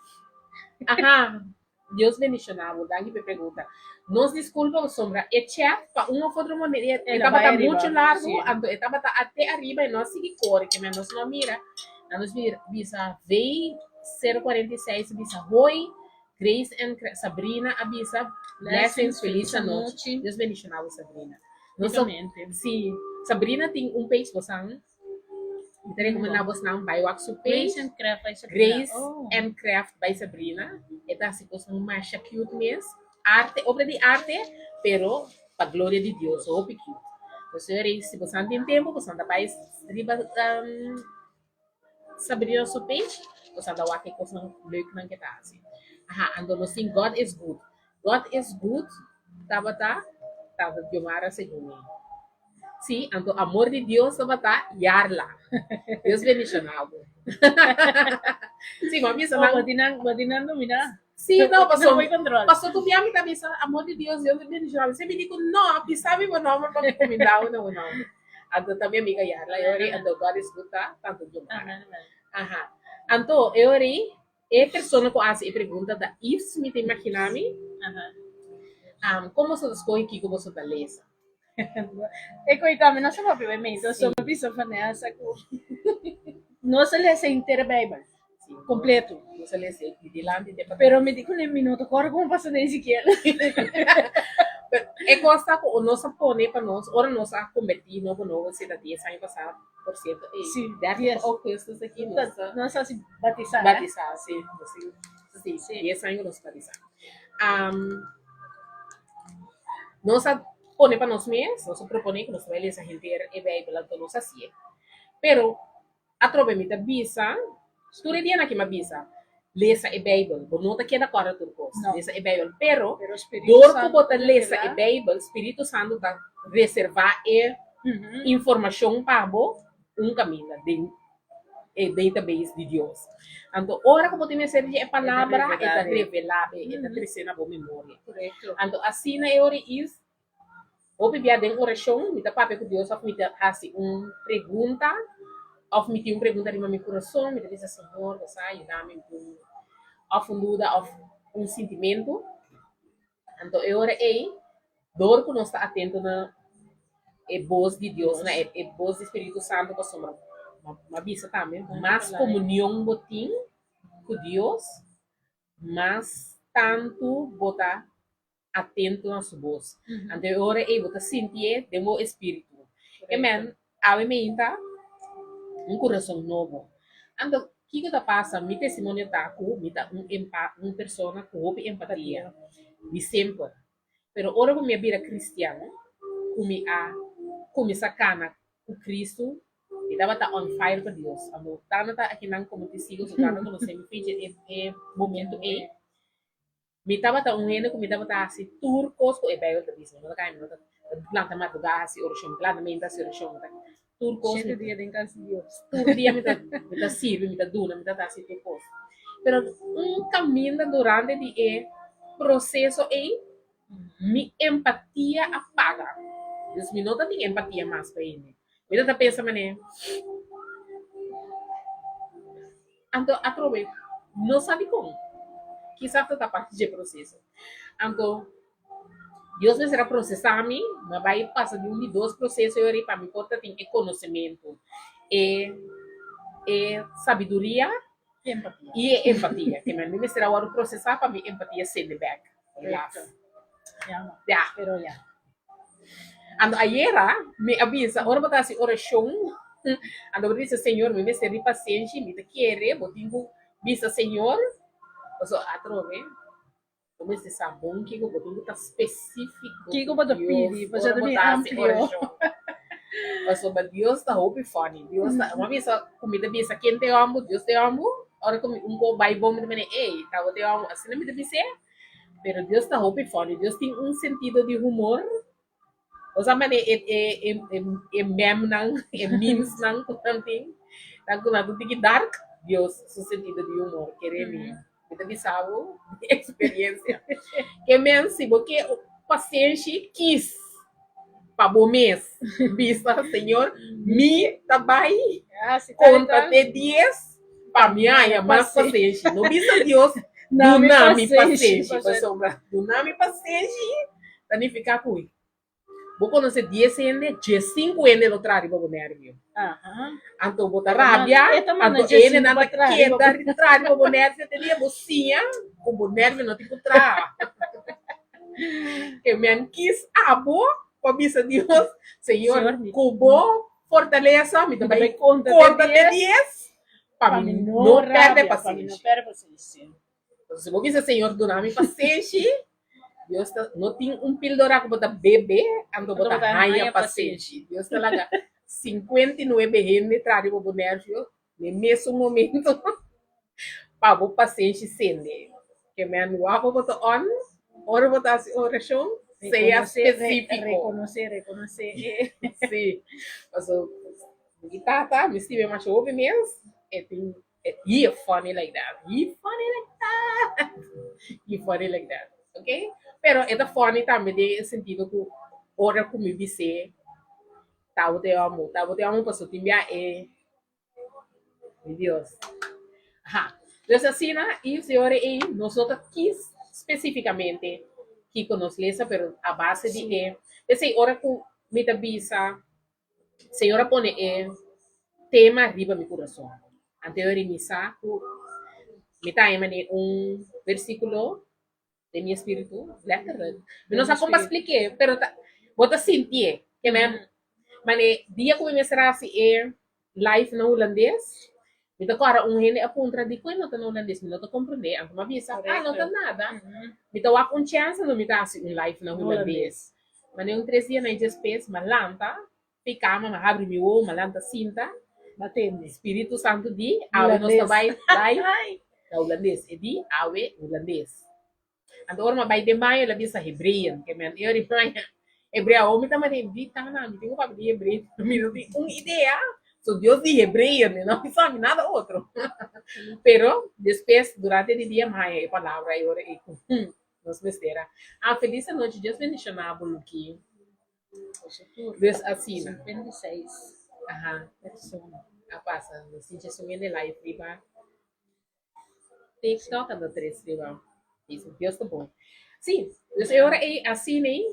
[SPEAKER 1] aha. Dios bendiciona bo. Danki pa e pregunta. Nos disculpa pasobra e chat pa un of otro manera e
[SPEAKER 2] El a
[SPEAKER 1] tabata
[SPEAKER 2] bai ariba,
[SPEAKER 1] mucho largo,
[SPEAKER 2] sí.
[SPEAKER 1] anto e tabata ate ariba e no a sigui kore ke men nos no a mira. Nan nos bisa V 046 a bisa hoi. Grace and Sabrina a bisa blessings, feliz anochi. Dios bendiciona bo Sabrina. Nos ta,
[SPEAKER 2] Ricamente.
[SPEAKER 1] si, Sabrina tin un page bosan, mi ta recomenda bosnan bai wak su page.
[SPEAKER 2] Grace and Craft by Sabrina.
[SPEAKER 1] Grace
[SPEAKER 2] Oh.
[SPEAKER 1] and Craft by Sabrina. E ta hasi kosnan masha cute mes. Arte, obra di arte, pero pa gloria di Dios, hopi cute. Entonces, si bosan tin tempo, bosan ta bai riba um, Sabrina su page, nos a ta wak e kosnan leuknan ke ta hasi. Aha, anto nos tin God is good. God is good tabata tata Diomara segun mi. Sí, anto amor di Dios tabata Yarla. Dios bendiciona bo. Sí, bo a bisa
[SPEAKER 2] Oh,
[SPEAKER 1] nan.
[SPEAKER 2] bo tin nan, bo tin nan domina.
[SPEAKER 1] Sí, no,
[SPEAKER 2] Bo
[SPEAKER 1] paso,
[SPEAKER 2] tin control.
[SPEAKER 1] paso tu bia mi ta bisa amor di Dios, Dios bendiciona bo. Semper mi di ku no, bisa mi bo nomber pa mi kuminda bo na bo nomber. Anto ta mi amiga Yarla, e ora ei anto God is good ta tanto Diomara.
[SPEAKER 2] Amen, amen.
[SPEAKER 1] Aha. Anto e ora ei e persona ku hasi e pregunta ta Yves, mi ta imagina mi.
[SPEAKER 2] Aha.
[SPEAKER 1] Um, kon boso ta skohe kiko boso ta lesa?
[SPEAKER 2] E koe tambe nos a papia bai mei,
[SPEAKER 1] Sí.
[SPEAKER 2] so mi bisa Vanessa ku nos a lesa henter Bijbel
[SPEAKER 1] Sí,
[SPEAKER 2] kompleto.
[SPEAKER 1] Nos a lesa di dilanti te pa
[SPEAKER 2] Pero mi di kuné mi no ta kòrda komo pasa den Ezekiel.
[SPEAKER 1] Pero e kos ta ku nos a pone pa nos, ora nos a kombertí nobo nobo, si ta dies aña pasá, por sierto, e
[SPEAKER 2] Sí,
[SPEAKER 1] 30
[SPEAKER 2] dies.
[SPEAKER 1] augustus aki nos a
[SPEAKER 2] Nos a hasi batisá, eh?
[SPEAKER 1] batisá, sí, nos tin, sí,
[SPEAKER 2] Sí.
[SPEAKER 1] 10 aña ku nos batisá. Am, nos a pone pa nos mes, nos a proponé ku nos ta bai lesa henter e Beibel, anto nos hasié. Pero Atrobe mi ta bisa, tur e dianan aki mi a bisa, lesa e Beibel. Bo no ta keda kòrda tur kos.
[SPEAKER 2] No.
[SPEAKER 1] Lesa e Beibel. Pero,
[SPEAKER 2] Pero Spiritu
[SPEAKER 1] dor ku
[SPEAKER 2] Santu
[SPEAKER 1] bo ta
[SPEAKER 2] ta
[SPEAKER 1] lesa e
[SPEAKER 2] revelá.
[SPEAKER 1] Beibel, Spiritu Santu ta reservá e informashon pa bo un kaminda den e database di Dios. Anto, ora ku bo tin mester di e
[SPEAKER 2] E ta
[SPEAKER 1] palabra, e
[SPEAKER 2] revelá
[SPEAKER 1] ta
[SPEAKER 2] den.
[SPEAKER 1] revelá be, e ta trese na bo memoria.
[SPEAKER 2] Korekto.
[SPEAKER 1] Anto, asina e ora is, Hopi bia den orashon mi ta papia ku Dios òf mi ta hasi un pregunta òf mi tin un pregunta riba mi kurason, mi ta bisa Señor bo sa yuda mi ku òf un duda òf un sintimentu. Anto e ora ei dor ku nos ta atento na e bos di Dios, na e bos di Spiritu Santu pasobra mi a bisa tambe mas komunion bo tin ku Dios mas tantu bo ta atento na su bos. Anto e ora ei bo ta sintié den bo espíritu. E men, awe meinta un kurason nobo. Anto, kiko ta pasa? Mi testimonio ta ku mi ta un empa un persona ku hopi empatia, di semper. Pero ora ku mi a bira kristian, ku mi a kuminsá kana ku Kristu, mi tabata on fire pa Dios. Anto, tanda ta akinan komo testigo, so tanda konosé mi fecha e e momento ei. Mi tabata un hende ku mi tabata hasi tur kos ku e Beibel ta bisa. Mi no ta kai, mi no ta lanta madrugá hasi orashon, mi ta lanta meinta hasi orashon, mi ta tur kos.
[SPEAKER 2] Shete dia den kas di Dios.
[SPEAKER 1] Tur dia mi ta mi ta sirbi, mi ta duna, mi ta hasi tur kos. Pero un kaminda durante di e proseso ei, mi empatia a paga. Dus mi no ta tin empatia mas pa hende. Mi ta ta pensa manera. Anto atrobe no sa dikon. Kisas ta ta parti dje proseso. Anto Dios mester a prosesá mi, mi a bai pasa di un di dos proseso yori pa mi por ta tin e konosementu, e e sabiduria i e empatia. Ke men mi mester a wòrdu prosesá pa mi empatia sende bèk. Helaas. Ya.
[SPEAKER 2] Pero ya.
[SPEAKER 1] Anto ayera mi a bisa, ora bo ta hasi orashon, anto bo ta bisa, Señor, mi mester di pasenshi, mi ta kere bo tin ku bisa Señor, pasobra atrobe bo mester sa bon kiko bo tin ku ta spesífiko
[SPEAKER 2] Kiko bo ta pidi,
[SPEAKER 1] Dios
[SPEAKER 2] pasobra
[SPEAKER 1] ora
[SPEAKER 2] ta
[SPEAKER 1] bo
[SPEAKER 2] bin
[SPEAKER 1] ta hasi
[SPEAKER 2] amplio.
[SPEAKER 1] orashon. Pasobra Dios ta hopi funny, Dios ta, mi a bisa ku mi ta bisa ken te hòmber, Dios te hòmber, ora ku mi un ko bai bon mi ta mende, ey, ta bo te hòmber, asina mi ta bis'é. Pero Dios ta hopi funny. Dios tin un sentido di humor. Bo sa mane e e e e e memnan, e memesnan ku nan tin, nan ku nan ta tiki dark, Dios su sentido di humor, kere mi. Mi ta bisa bo di experiencia. Ke men si bo ke pasenshi, kis pa bo mes. Bisa, Señor, mi ta bai konta te dies pa mi haña mas pasenshi. No bisa Dios, duna mi pasenshi, pasobra duna mi pasenshi ta nifiká ku bo konosé dies hende, diesinku hende lo traha riba bo nèrvio. Anto bo ta rabia, anto e hendenan ta keda traha riba bo nèrvio te dia bo siña ku bo nèrvio no tin ku traha. Ke men kis abo pa bisa Dios, Señor, ku bo fortalesa mi ta bai konta te dies pa mi no pèrdè pasenshi. Entonces, si bo bisa Señor duna mi pasenshi, Dios ta, no tin un pildora ku bo ta bebe, anto bo ta haña pasenshi. Dios ta laga 59 hende traha riba bo nervio na e mesun momento pa bo pasenshi sende. Ke men wak bo ta on, ora bo ta hasi orashon, sea spesífiko.
[SPEAKER 2] Rekonosé, rekonosé.
[SPEAKER 1] Sí, paso mi tata, mi stima masha hopi mes, e tin He funny like that. He funny like that. He funny like that. Ok? Pero e ta funny tambe den e sentido ku ora ku mi bis'é tabo te amo, tabo te amo pasobra tin bia e mi Dios. Aha. Dus asina i si ora ei nos no ta kis spesífikamente kiko nos lesa pero a base di e p'esei ora ku mi ta bisa Señor a pone e tema riba mi kurason. Anto e ora mi sa ku mi ta haña manera un versíkulo. Den mi espíritu, letterlijk. Mi no sa kon pa splik'é, pero ta, bo ta sintié. Ke men, mane dia ku mi mester hasi e live na hulandes, mi ta kòrda un hende a puntra dikon e no ta na hulandes, mi no ta komprendé. Anto mi a bisa, ah, no ta nada, mi ta wak un chèns anto mi ta hasi un live na hulandes. Mane un tres dianan despues mi a lanta fi kama, mi a habri mi wowo, mi a lanta sinta, Spiritu Santu di, awe nos ta bai live na hulandes. E di, awe hulandes. Anto ora mi a bai den baño el a bisa hebreeën, ke men e ora di baña hebreo awor mi ta manera di tana mi tin ku papia di hebreo mi no tin un idea so Dios di hebreeën mi no bisa mi nada otro pero despues durante di dia mi haña e palabra e ora ei ku nos mester a ah felis anochi Dios bendiciona bo Lucky dus asina aha a pasa nos tin djes un hende live riba. TikTok anda tres riba Facebook. Dios ta bon. Sí, dus e ora ei asina ei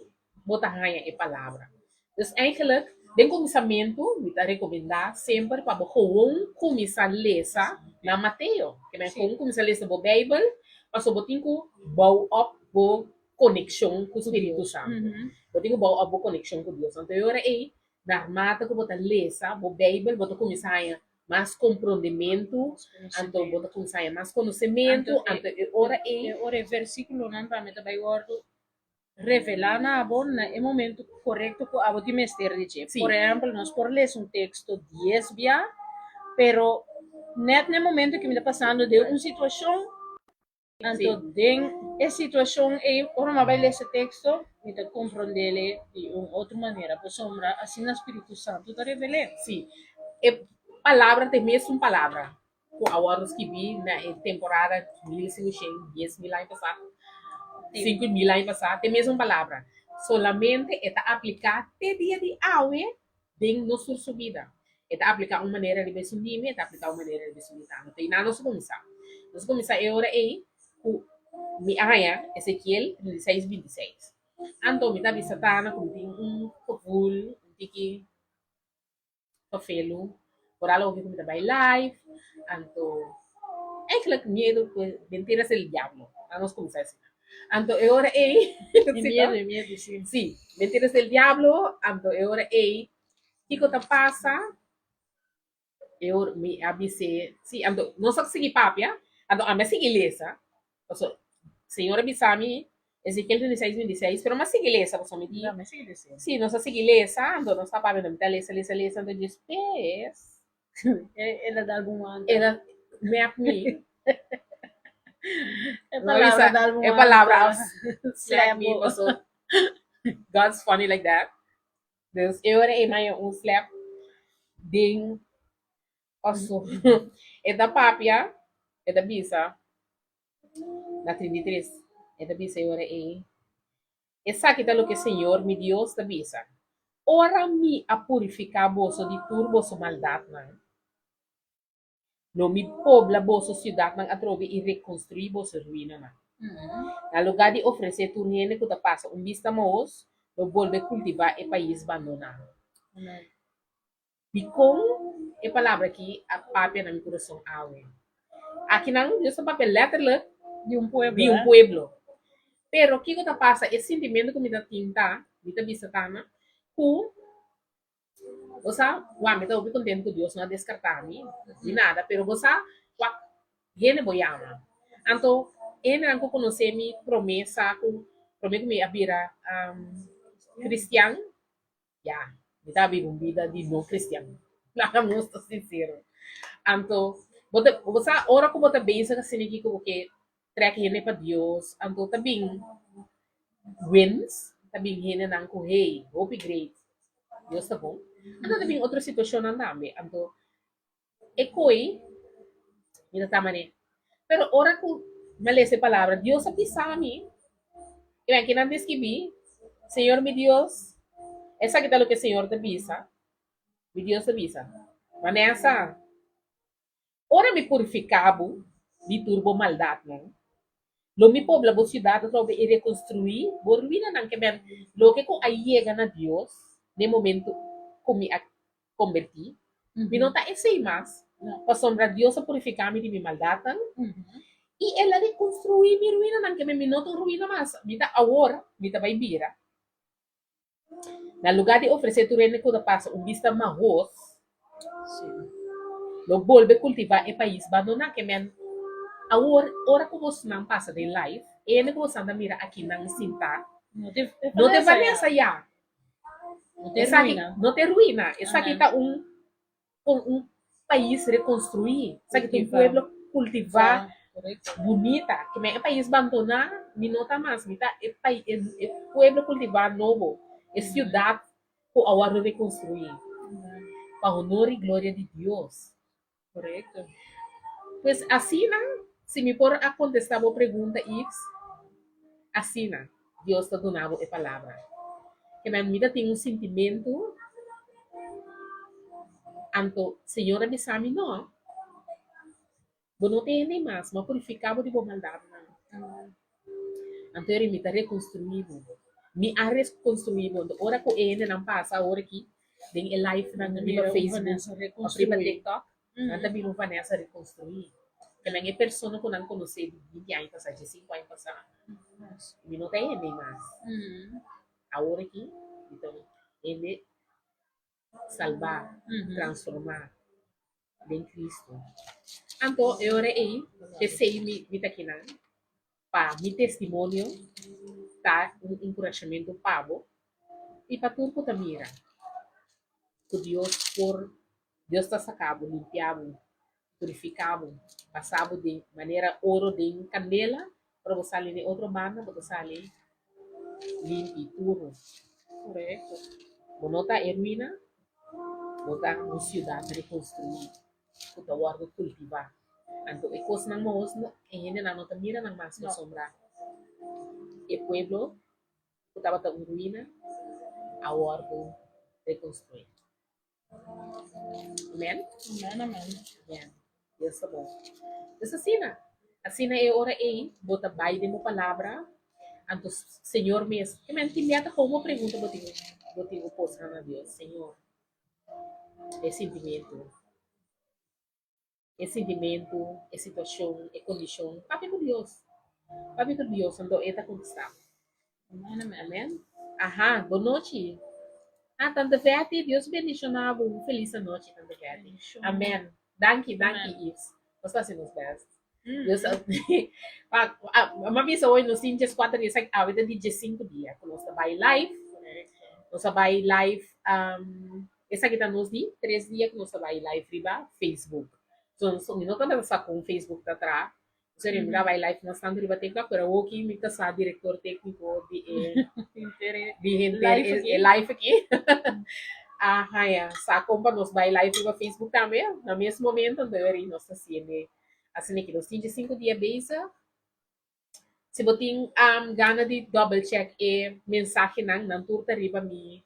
[SPEAKER 1] bo ta haña e palabra. Dus eigenlijk den kuminsamentu mi ta rekomendá semper pa bo gewoon kuminsá lesa na Mateo. Ke men gewoon kuminsá lesa bo Beibel pasobra bo tin ku bou op bo konekshon ku Spiritu Santu. Bo tin ku bou op bo konekshon ku Dios. Anto e ora ei naarmate ku bo ta lesa bo Beibel bo ta kuminsá haña mas komprondementu, anto bo ta kuminsá haña mas konosementu, anto e ora ei.
[SPEAKER 2] E ora e versíkulonan tambe ta bai wòrdu revelá na abo na e momentu korekto ku abo tin mester di dje. Por ehèmpel, nos por lesa un teksto dies bia, pero nèt na e momentu ku mi ta pasando den un situashon, Anto den e situashon ei, ora mi a bai lesa e teksto, mi ta komprondé di un otro manera, pasobra asina Spiritu Santu ta revel'é.
[SPEAKER 1] Sí, e palabra ta e mesun palabra ku a wòrdu skibí na e temporada 1500, 10,000 aña pasá, 5000 aña pasá, ta e mesun palabra. Solamente e ta apliká te dia di awe den nos tur su bida. E ta apliká un manera riba esun di mi, e ta apliká un manera riba esun di tano. Te einan nos a kuminsá. Nos a kuminsá e ora ei ku mi a haña Ezekiel 36, 26. Anto mi ta bisa Tana ku mi tin un gevoel, un tiki vervelu, foral oki ku mi ta bai live, anto eigenlijk miedu ku mentira es el diablo. Nos kuminsá asina. Anto e ora ei,
[SPEAKER 2] E miedu, e miedu, sí.
[SPEAKER 1] Sí, mentiras del diablo, anto e ora ei, kiko ta pasa? E ora mi a bis'é, sí, anto nos a sigui papia, anto ami a sigui lesa, paso Señor a bisa mi Ezequiel 36, 26, pero mi a sigui lesa, paso mi di,
[SPEAKER 2] Mi a sigui lesa.
[SPEAKER 1] Sí, nos a sigui lesa, anto nos ta papia, anto mi ta lesa, lesa, lesa, anto despues
[SPEAKER 2] El a dal bo un wanta.
[SPEAKER 1] El a mep mi.
[SPEAKER 2] E palabra dal bo
[SPEAKER 1] E palabra slap mi paso God's funny like that. Dus e ora e maya un slap den paso e ta papia e ta bisa na 33 e ta bisa e ora ei Esaki ta loke Señor mi Dios ta bisa, Ora mi a purifiká boso di tur boso maldatnan, lo mi pobla boso siudatnan atrobe i rekonstruí boso ruinanan. Na lugá di ofresé tur hende ku ta pasa un bista mahos, lo bolbe kultivá e pais bandoná. Dikon e palabra aki a papia na mi kurason awe? Akinan Dios ta papia letterlijk
[SPEAKER 2] Di un pueblo,
[SPEAKER 1] di un
[SPEAKER 2] eh?
[SPEAKER 1] pueblo. Pero kiko ta pasa? E sintimentu ku mi ta tin ta, mi ta bisa Tana, ku bo sa, wak, mi ta hopi kontentu ku Dios no a deskartá mi di nada, pero bo sa, wak, hende bo yama. Anto, e hendenan ku konosé mi promé sa ku promé ku mi a bira kristian, Ya, mi ta biba un bida di no cristian. Laga nos ta sincero. Anto, bo ta, bo sa ora ku bo ta bezig asina aki ku bo ke trek hende pa Dios, anto ta bin wins, ta bin hendenan ku hey, hopi great, Dios ta bon. Anto ta bin otro situacionnan tambe. Anto, E koi mi ta tama ne. Pero ora ku mi a lesa e palabra, Dios a bisa mi, i mi a kinan deskribí, Señor mi Dios, esaki ta loke Señor ta bisa, mi Dios ta bisa, Vanessa, ora mi purifiká bo di tur bo maldatnan, lo mi pobla bo siudat atrobe i rekonstruí bo ruinanan. Ke men, loke ku a yega na Dios den momentu ku mi a kombertí, mi no ta esei mas, pasobra Dios a purifiká mi di mi maldatnan i el a rekonstruí mi ruinanan, ke mi no ta un ruina mas, mi ta awor, mi ta bai bira. Na lugá di ofresé tur hende ku ta pasa un bista mahos, lo bolbe kultivá e pais bandoná. Ke men awor, ora ku bosnan pasa den live, e hende ku bosnan ta mira akinan sintá, no ta Vanessa ya. Esaki no ta e ruina. Esaki ta un un pais rekonstruí. Esaki ta un pueblo kultivá bunita. Ke men e pais bandoná mi no ta mas. Mi ta e e pueblo kultivá nobo, e siudat ku a wòrdu rekonstruí pa honor i gloria di Dios. Pues asina, si mi por a kontestá bo pregunta, Yves, asina Dios ta duna bo e palabra. Ke men mi ta tin un sintimentu, anto Señor a bisa mi, No, bo no tene mas, mi a purifiká bo di bo maldatnan. Anto eri mi ta rekonstruí bo. Mi a rekonstruí bo. Anto ora ku e hendenan pasa awor aki den e live-nan riba Facebook òf riba TikTok, nan ta bira un Vanessa rekonstruí. Ke nan e persona ku nan konosé di binti aña pasá, diesinku aña pasá, mi no ta e hende mas. Awor aki mi ta un hende salbá, transformá den Cristo. Anto e ora ei, p'esei mi mi ta kinan, pa mi testimonio ta un enkurashamentu pa bo i pa tur ku ta mira ku Dios por, Dios ta saka bo, limpia bo, purifiká bo, pasa bo den manera oro den kandela, ora bo sali den otro banda bo ta sali limpi, puro.
[SPEAKER 2] Korekto.
[SPEAKER 1] Bo no ta e ruina, bo ta un siudat rekonstruí ku ta wòrdu kultivá. Anto e kosnan mohos no, e hendenan no ta mira nan mas pasobra e pueblo ku tabata un ruina a wòrdu rekonstruí. Amen.
[SPEAKER 2] Amen, amen.
[SPEAKER 1] Amen. Dios ta bon. Dus asina, asina e ora ei bo ta bai den bo palabra, anto Señor mes, amen, tin bia ta como pregunta bo tin, bo tin ku postra na Dios, Señor, e sintimentu, e sintimentu, e situashon, e kondishon, papia ku Dios, papia ku Dios, anto e ta kontestá bo.
[SPEAKER 2] Amen, amen.
[SPEAKER 1] Amen. Aha, bon nochi. Ah, Tante Betty, Dios bendishoná bo. Un felis anochi, Tante Betty. Amen. Danki, danki, Yves. Nos ta hasi nos best. Dios a, a, m'a bisa hoy nos tin dieskuater dia, sa awe ta di diesinku dia ku nos ta bai live. Nos a bai live, um, esaki ta nos di tres dia ku nos ta bai live riba Facebook. So, so mi no tabata sa kon Facebook ta traha. Serio, mi ta bai live mas tantu riba TikTok, pero awoki mi ta sa direktor tékniko di e di henter e e live aki. A haña sa kon pa nos bai live riba Facebook tambe na mes momento, anto eri nos ta hasiende asina ki nos tin djesinku dia bezig. Si bo tin gana di double check e mensahenan, nan tur ta riba mi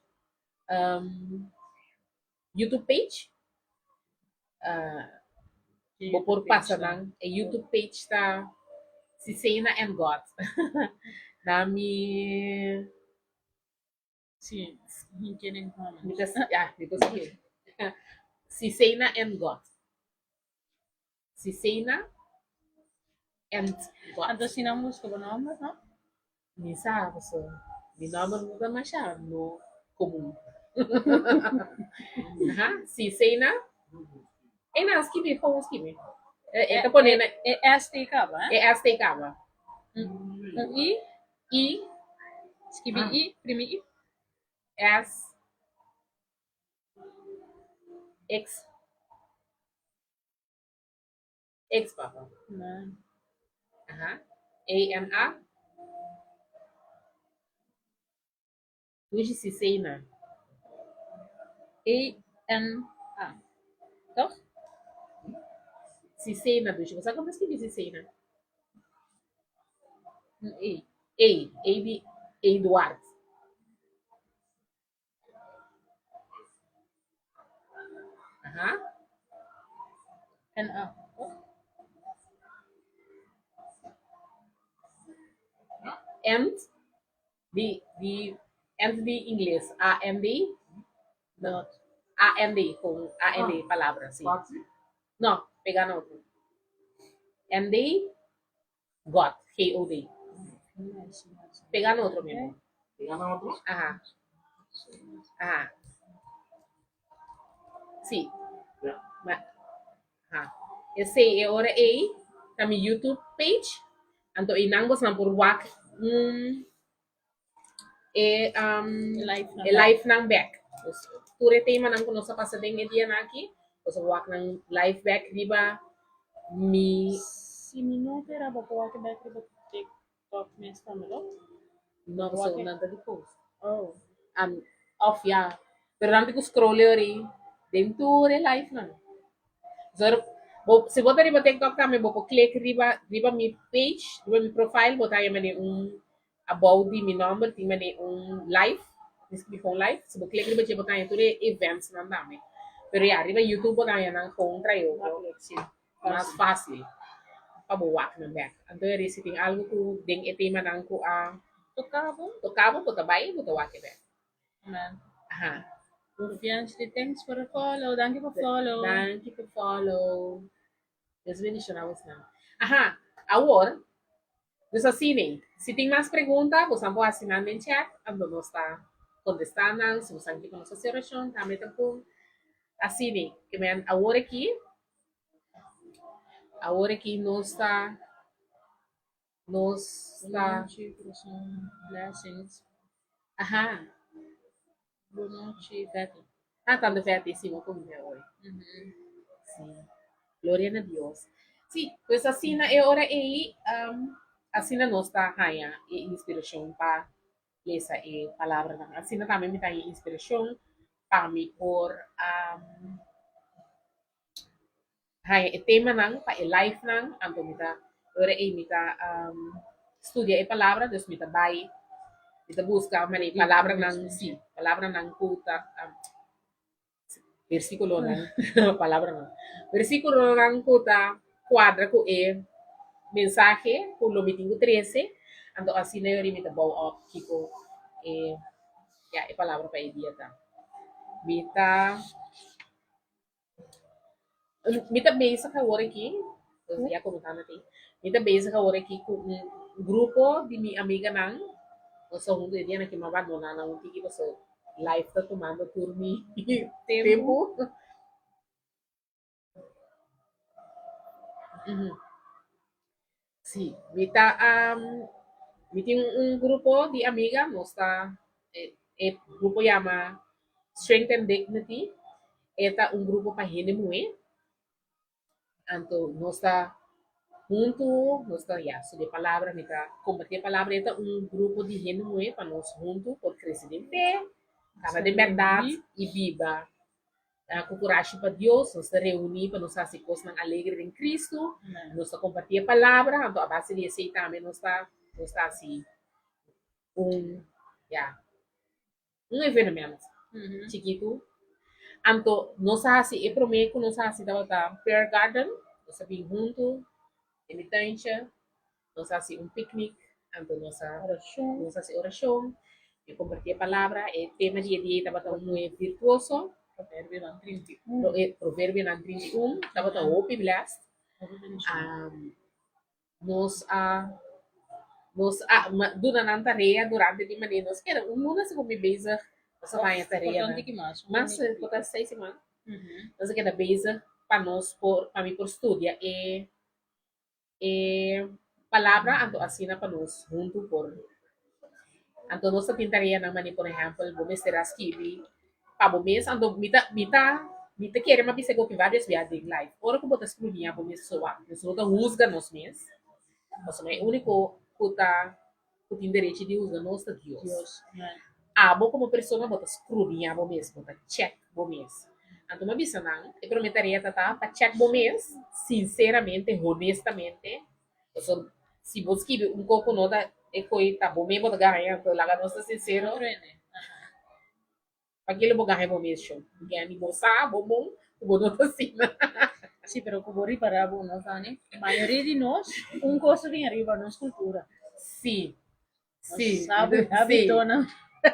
[SPEAKER 1] YouTube page. Bo por pasa nan. E YouTube page ta Cicena and God. Na mi
[SPEAKER 2] Sí, mi kere
[SPEAKER 1] mi ta ya, mi por skirbi. Cicena and God. Cicena and God.
[SPEAKER 2] Anto si nan buska bo nomber, no?
[SPEAKER 1] Mi sa paso mi nomber no ta masha no komun. Aha, Cicena. E nan skibi, kon skibi? E ta pone na
[SPEAKER 2] E S T kaba, eh?
[SPEAKER 1] E S T kaba.
[SPEAKER 2] Un I,
[SPEAKER 1] I
[SPEAKER 2] skibi I, primi I.
[SPEAKER 1] S X X papa. Aha. A N A. Dushi si Sena.
[SPEAKER 2] A N A. Toch?
[SPEAKER 1] Si Sena dushi. Bo sa como skibi si Sena?
[SPEAKER 2] Un E.
[SPEAKER 1] E. E di Eduard. Aha.
[SPEAKER 2] N A.
[SPEAKER 1] And di di and di ingles A N D
[SPEAKER 2] Dot.
[SPEAKER 1] A N D con A N D palabra si. No, pega na otro. N D. God, G-O-D. Pega na otro, mi amor.
[SPEAKER 3] Pega na otro?
[SPEAKER 1] Aha. Aha. Sí.
[SPEAKER 3] Ja.
[SPEAKER 1] Ma, aha. Esei e ora ei ta mi YouTube page. Anto einan bosnan por wak un e um,
[SPEAKER 2] Live nan
[SPEAKER 1] e live nan back. Dus tur e temanan ku nos a pasa den e dianan aki, nos a wak nan live back riba mi
[SPEAKER 2] Si mi no pera bo por wak e back riba TikTok mes tambe lo?
[SPEAKER 1] No, pasobra nan ta di post.
[SPEAKER 2] Oh.
[SPEAKER 1] Um, of ya, pero nan tin ku scroll e ori den tur e live nan. Zor, bo, si bo ta riba TikTok tambe bo por click riba riba mi page, riba mi profile, bo ta haña manera un abou di mi nomber tin manera un live, mi skibi gewoon live, si bo click riba dje bo ta haña tur e events nan tambe. Pero ya, riba YouTube bo ta haña nan gewoon trae otro, mas fácil pa bo wak nan bek. Anto eri si tin algo ku den e temanan ku a
[SPEAKER 2] Toca bo?
[SPEAKER 1] toca bo, bo ta bai bo ta wak e bek.
[SPEAKER 2] Amen.
[SPEAKER 1] Aha.
[SPEAKER 2] Rufianchi, thanks for the follow. Danki pa follow.
[SPEAKER 1] Danki pa follow. Dios bendiciona bosnan. Aha, awor, dus asina, si tin mas pregunta, bosan por haci nan den chat, anto nos ta contesta nan. Si bosan ke pa nos haci oracion, tambe ta bon. Asina, ke men awor aki, awor aki nos ta Nos ta.
[SPEAKER 2] Bon nochi corazon blessings.
[SPEAKER 1] Aha.
[SPEAKER 2] Bon nochi Betty.
[SPEAKER 1] Ah tante Betty si bo cumplia hoy. Si. Gloria na Dios. Si, pues asina e ora ei asina nos ta haña e inspiracion pa lesa e palabranan. Asina tambe mi ta haña inspiracion pa mi por Haña e temanan pa e livenan, anto mi ta ora ei mi ta studia e palabra, dus mi ta bai mi ta buska manera e palabranan si, palabranan ku ta versikulonan palabranan versikulonan ku ta kuadra ku e mensahe ku lo mi tin ku trese, anto asina yori mi ta bou op kiko e ya e palabra pa e dia ta. Mi ta. Mi ta bezig awor aki, ya como ta na tin, mi ta bezig awor aki cu un grupo di mi amiganan, nos ta hunto e dianan aki mi a bandona nan un tiki pasobra life ta tumando tur mi tempo. Sí, mi ta mi tin un grupo di amiga, nos ta e grupo yama Strength and Dignity, e ta un grupo pa hende muhé, anto nos ta huntu, nos ta ya studia palabra, mi ta kompartí e palabra, e ta un grupo di hende muhé pa nos huntu por krese den fe, kaba den bèrdat i biba Ku kurashi pa Dios, nos ta reuní pa nos hasi kosnan alegre den Kristu. Nos ta kompartí e palabra, anto a base di esei tambe nos ta nos ta hasi un, ya, un evenement chikitu. Anto nos a hasi e promé ku nos a hasi tabata Prayer Garden, nos a bin huntu den mi tuintje. Nos a hasi un picnic, anto nos a nos a hasi orashon, mi a comparti e palabra, e tema di e dia tabata un muhe virtuoso,
[SPEAKER 2] Proverbionan 31.
[SPEAKER 1] E Proverbionan 31, tabata hopi blessed. Nos a nos a duna nan tarea durante di manera nos keda un luna segun mi bezig, nos a haña tarea mas por ta seis siman, nos a keda bezig pa nos por pa mi por studia e E palabra anto asina pa nos huntu por anto nos ta tin tareanan manera por ehèmpel bo mester a skibi pa bo mes anto mi ta mi ta mi ta kere mi a bisa ku varios bia den life ora ku bo ta skrudiñá bo mes so wak nos no ta husga nos mes pasobra e úniko ku ta ku tin derecho di husga nos ta Dios. Abo komo persona bo ta skrudiñá bo mes, bo ta chèk bo mes. Anto mi a bisa nan, e promé tarea ta ta pa chèk bo mes sinseramente, honestamente, pasobra si bo skibi un kos ku no ta e koi ta bo mes bo ta gaña, anto laga nos ta sinsero. Pakilo bo gaña bo mes shon? Gani bo sa bo bon ku bo no ta asina.
[SPEAKER 2] Sí, pero ku bo ripará bo no, Fanny, mayoria di nos un kos ta bin ariba, nos kultura.
[SPEAKER 1] Sí, sí,
[SPEAKER 2] Nos hábitonan.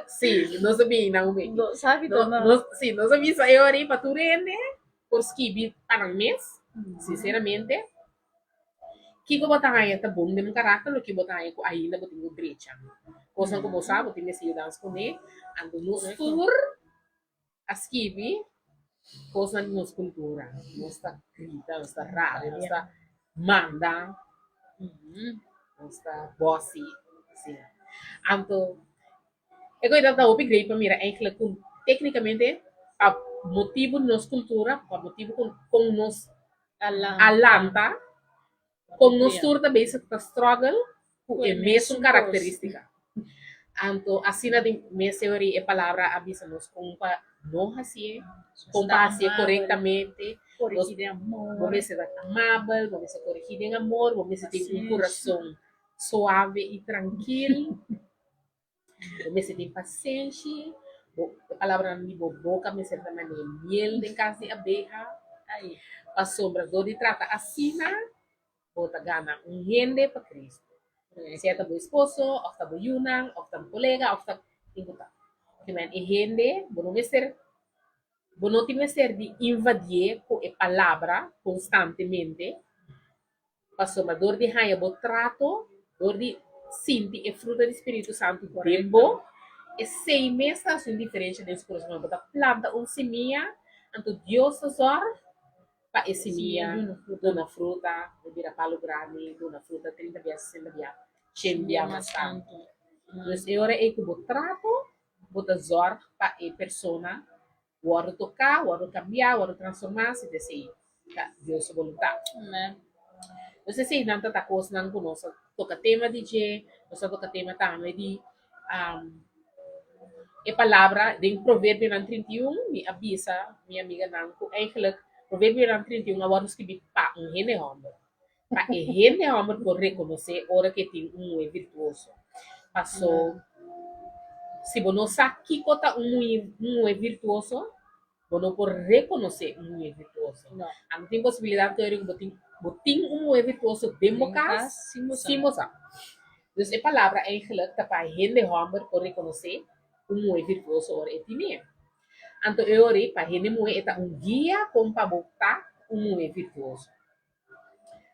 [SPEAKER 1] Sí, nos a bin nan un beki.
[SPEAKER 2] Nos hábitonan.
[SPEAKER 1] Nos, sí, nos a bisa e ora ei pa tur hende por skibi pa nan mes, sinceramente. Kiko bo ta haña ta bon den bo karakter, loke bo ta haña ku ainda bo tin ku drecha. Kosnan ku bo sa bo tin mester yudansa kuné. Anto nos tur a skibi kosnan di nos kultura. Nos ta grita, nos ta rabia, nos ta manda, nos ta bossy, asina. Anto E koe ta hopi grei pa mira eigenlijk ku teknikamente pa motibu di nos kultura, pa motibu ku kon nos a lanta, kon nos tur ta bezig ta struggle ku e mesun karakteristika. Anto asina di mes teoria e palabra a bisa nos kon pa no hasié, kon pa hasié korektamente, bo mester ta amabel, bo mester korigí den amor, bo mester tin un kurason suave i trankil. Bo mester tin pasenshi, bo e palabranan di bo boka mester ta manera miel den kas di abeha, pasobra dor di trata asina bo ta gana un hende pa Cristo. Sea ta bo esposo, òf ta bo yunan, òf ta bo kolega, òf ta ken ku ta. Kimen e hende bo no mester bo no tin mester di invadié ku e palabra konstantemente. Pasobra dor di haña bo trato, dor di sinti e fruta di Spiritu Santu den bo, esei mes ta hasi un diferensha den su kurason. Bo ta planta un simia, anto Dios ta zòrg pa e simia duna fruta, e bira palu grandi, duna fruta trinta bia, sesenta bia, shen bia mas tantu. Dus e ora ei ku bo trato, bo ta zòrg pa e persona Wòrdu toká, wòrdu kambiá, wòrdu transformá, si ta esei ta Dios su boluntat. Pues eseinan ta ta kosnan ku nos a toka tema di dje, nos a toka tema tambe di e palabra den Proverbionan 31, mi a bisa mi amiganan ku eigenlijk Proverbionan 31 a wòrdu skibí pa un hende hòmber, pa e hende hòmber por rekonosé ora ku e tin un muhé virtuoso. Pasó si bo no sa kiko ta un muhé virtuoso, bo no por rekonosé un muhé virtuoso. Anto tin posibilidat ku bo tin bo tin un muhé virtuoso den bo kas sin bo sa. Dus e palabra eigenlijk ta pa hende hòmber por rekonosé un muhé virtuoso ora e tin'é. Anto e ora ei pa hende muhé e ta un guia kon pa bo ta un muhé virtuoso.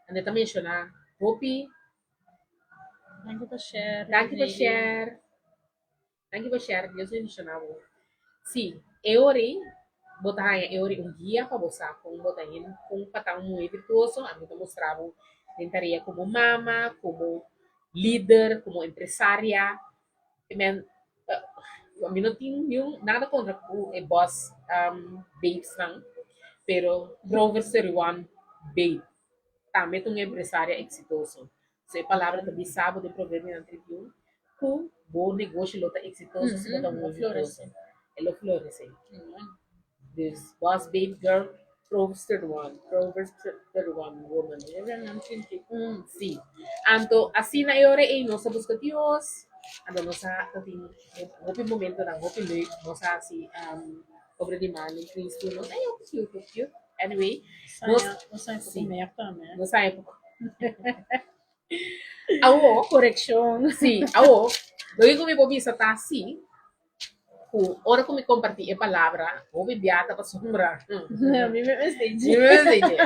[SPEAKER 1] Ande ta menciona hopi.
[SPEAKER 2] Danki pa share.
[SPEAKER 1] Danki pa share. Danki pa share. Dios bendiciona bo. Si, e ora ei bo ta haña e ora ei un guia pa bo sa con bo ta hen con pa ta un muhe virtuoso. Ami ta mustra bo den tarea como mama, como lider, como empresaria. Men, mi no tin niun nada kontra ku e boss babes nan, pero Proverbs 31 babe tambe ta un empresaria eksitoso. So e palabra ta bisa bo den Proverbionan 31 ku bo negoshi lo ta eksitoso si bo ta un florese. E lo florese. Dus boss babe girl Proverbs 31, Proverbs 31 woman.
[SPEAKER 2] Proverbionan 31.
[SPEAKER 1] Sí. Anto asina e ora ei nos a buska Dios, anto nos a tin hopi momentonan hopi leuk, nos a hasi obra di man den Cristo, nos a hopi cute, hopi cute. Anyway,
[SPEAKER 2] nos nos a poko mer tambe.
[SPEAKER 1] Nos a poko. Awo,
[SPEAKER 2] korekshon.
[SPEAKER 1] Sí, awo, loke ku mi por bisa ta si ku ora ku mi kompartí e palabra, hopi bia ta pasobra.
[SPEAKER 2] Mi me mester
[SPEAKER 1] dje. Mi me mester dje.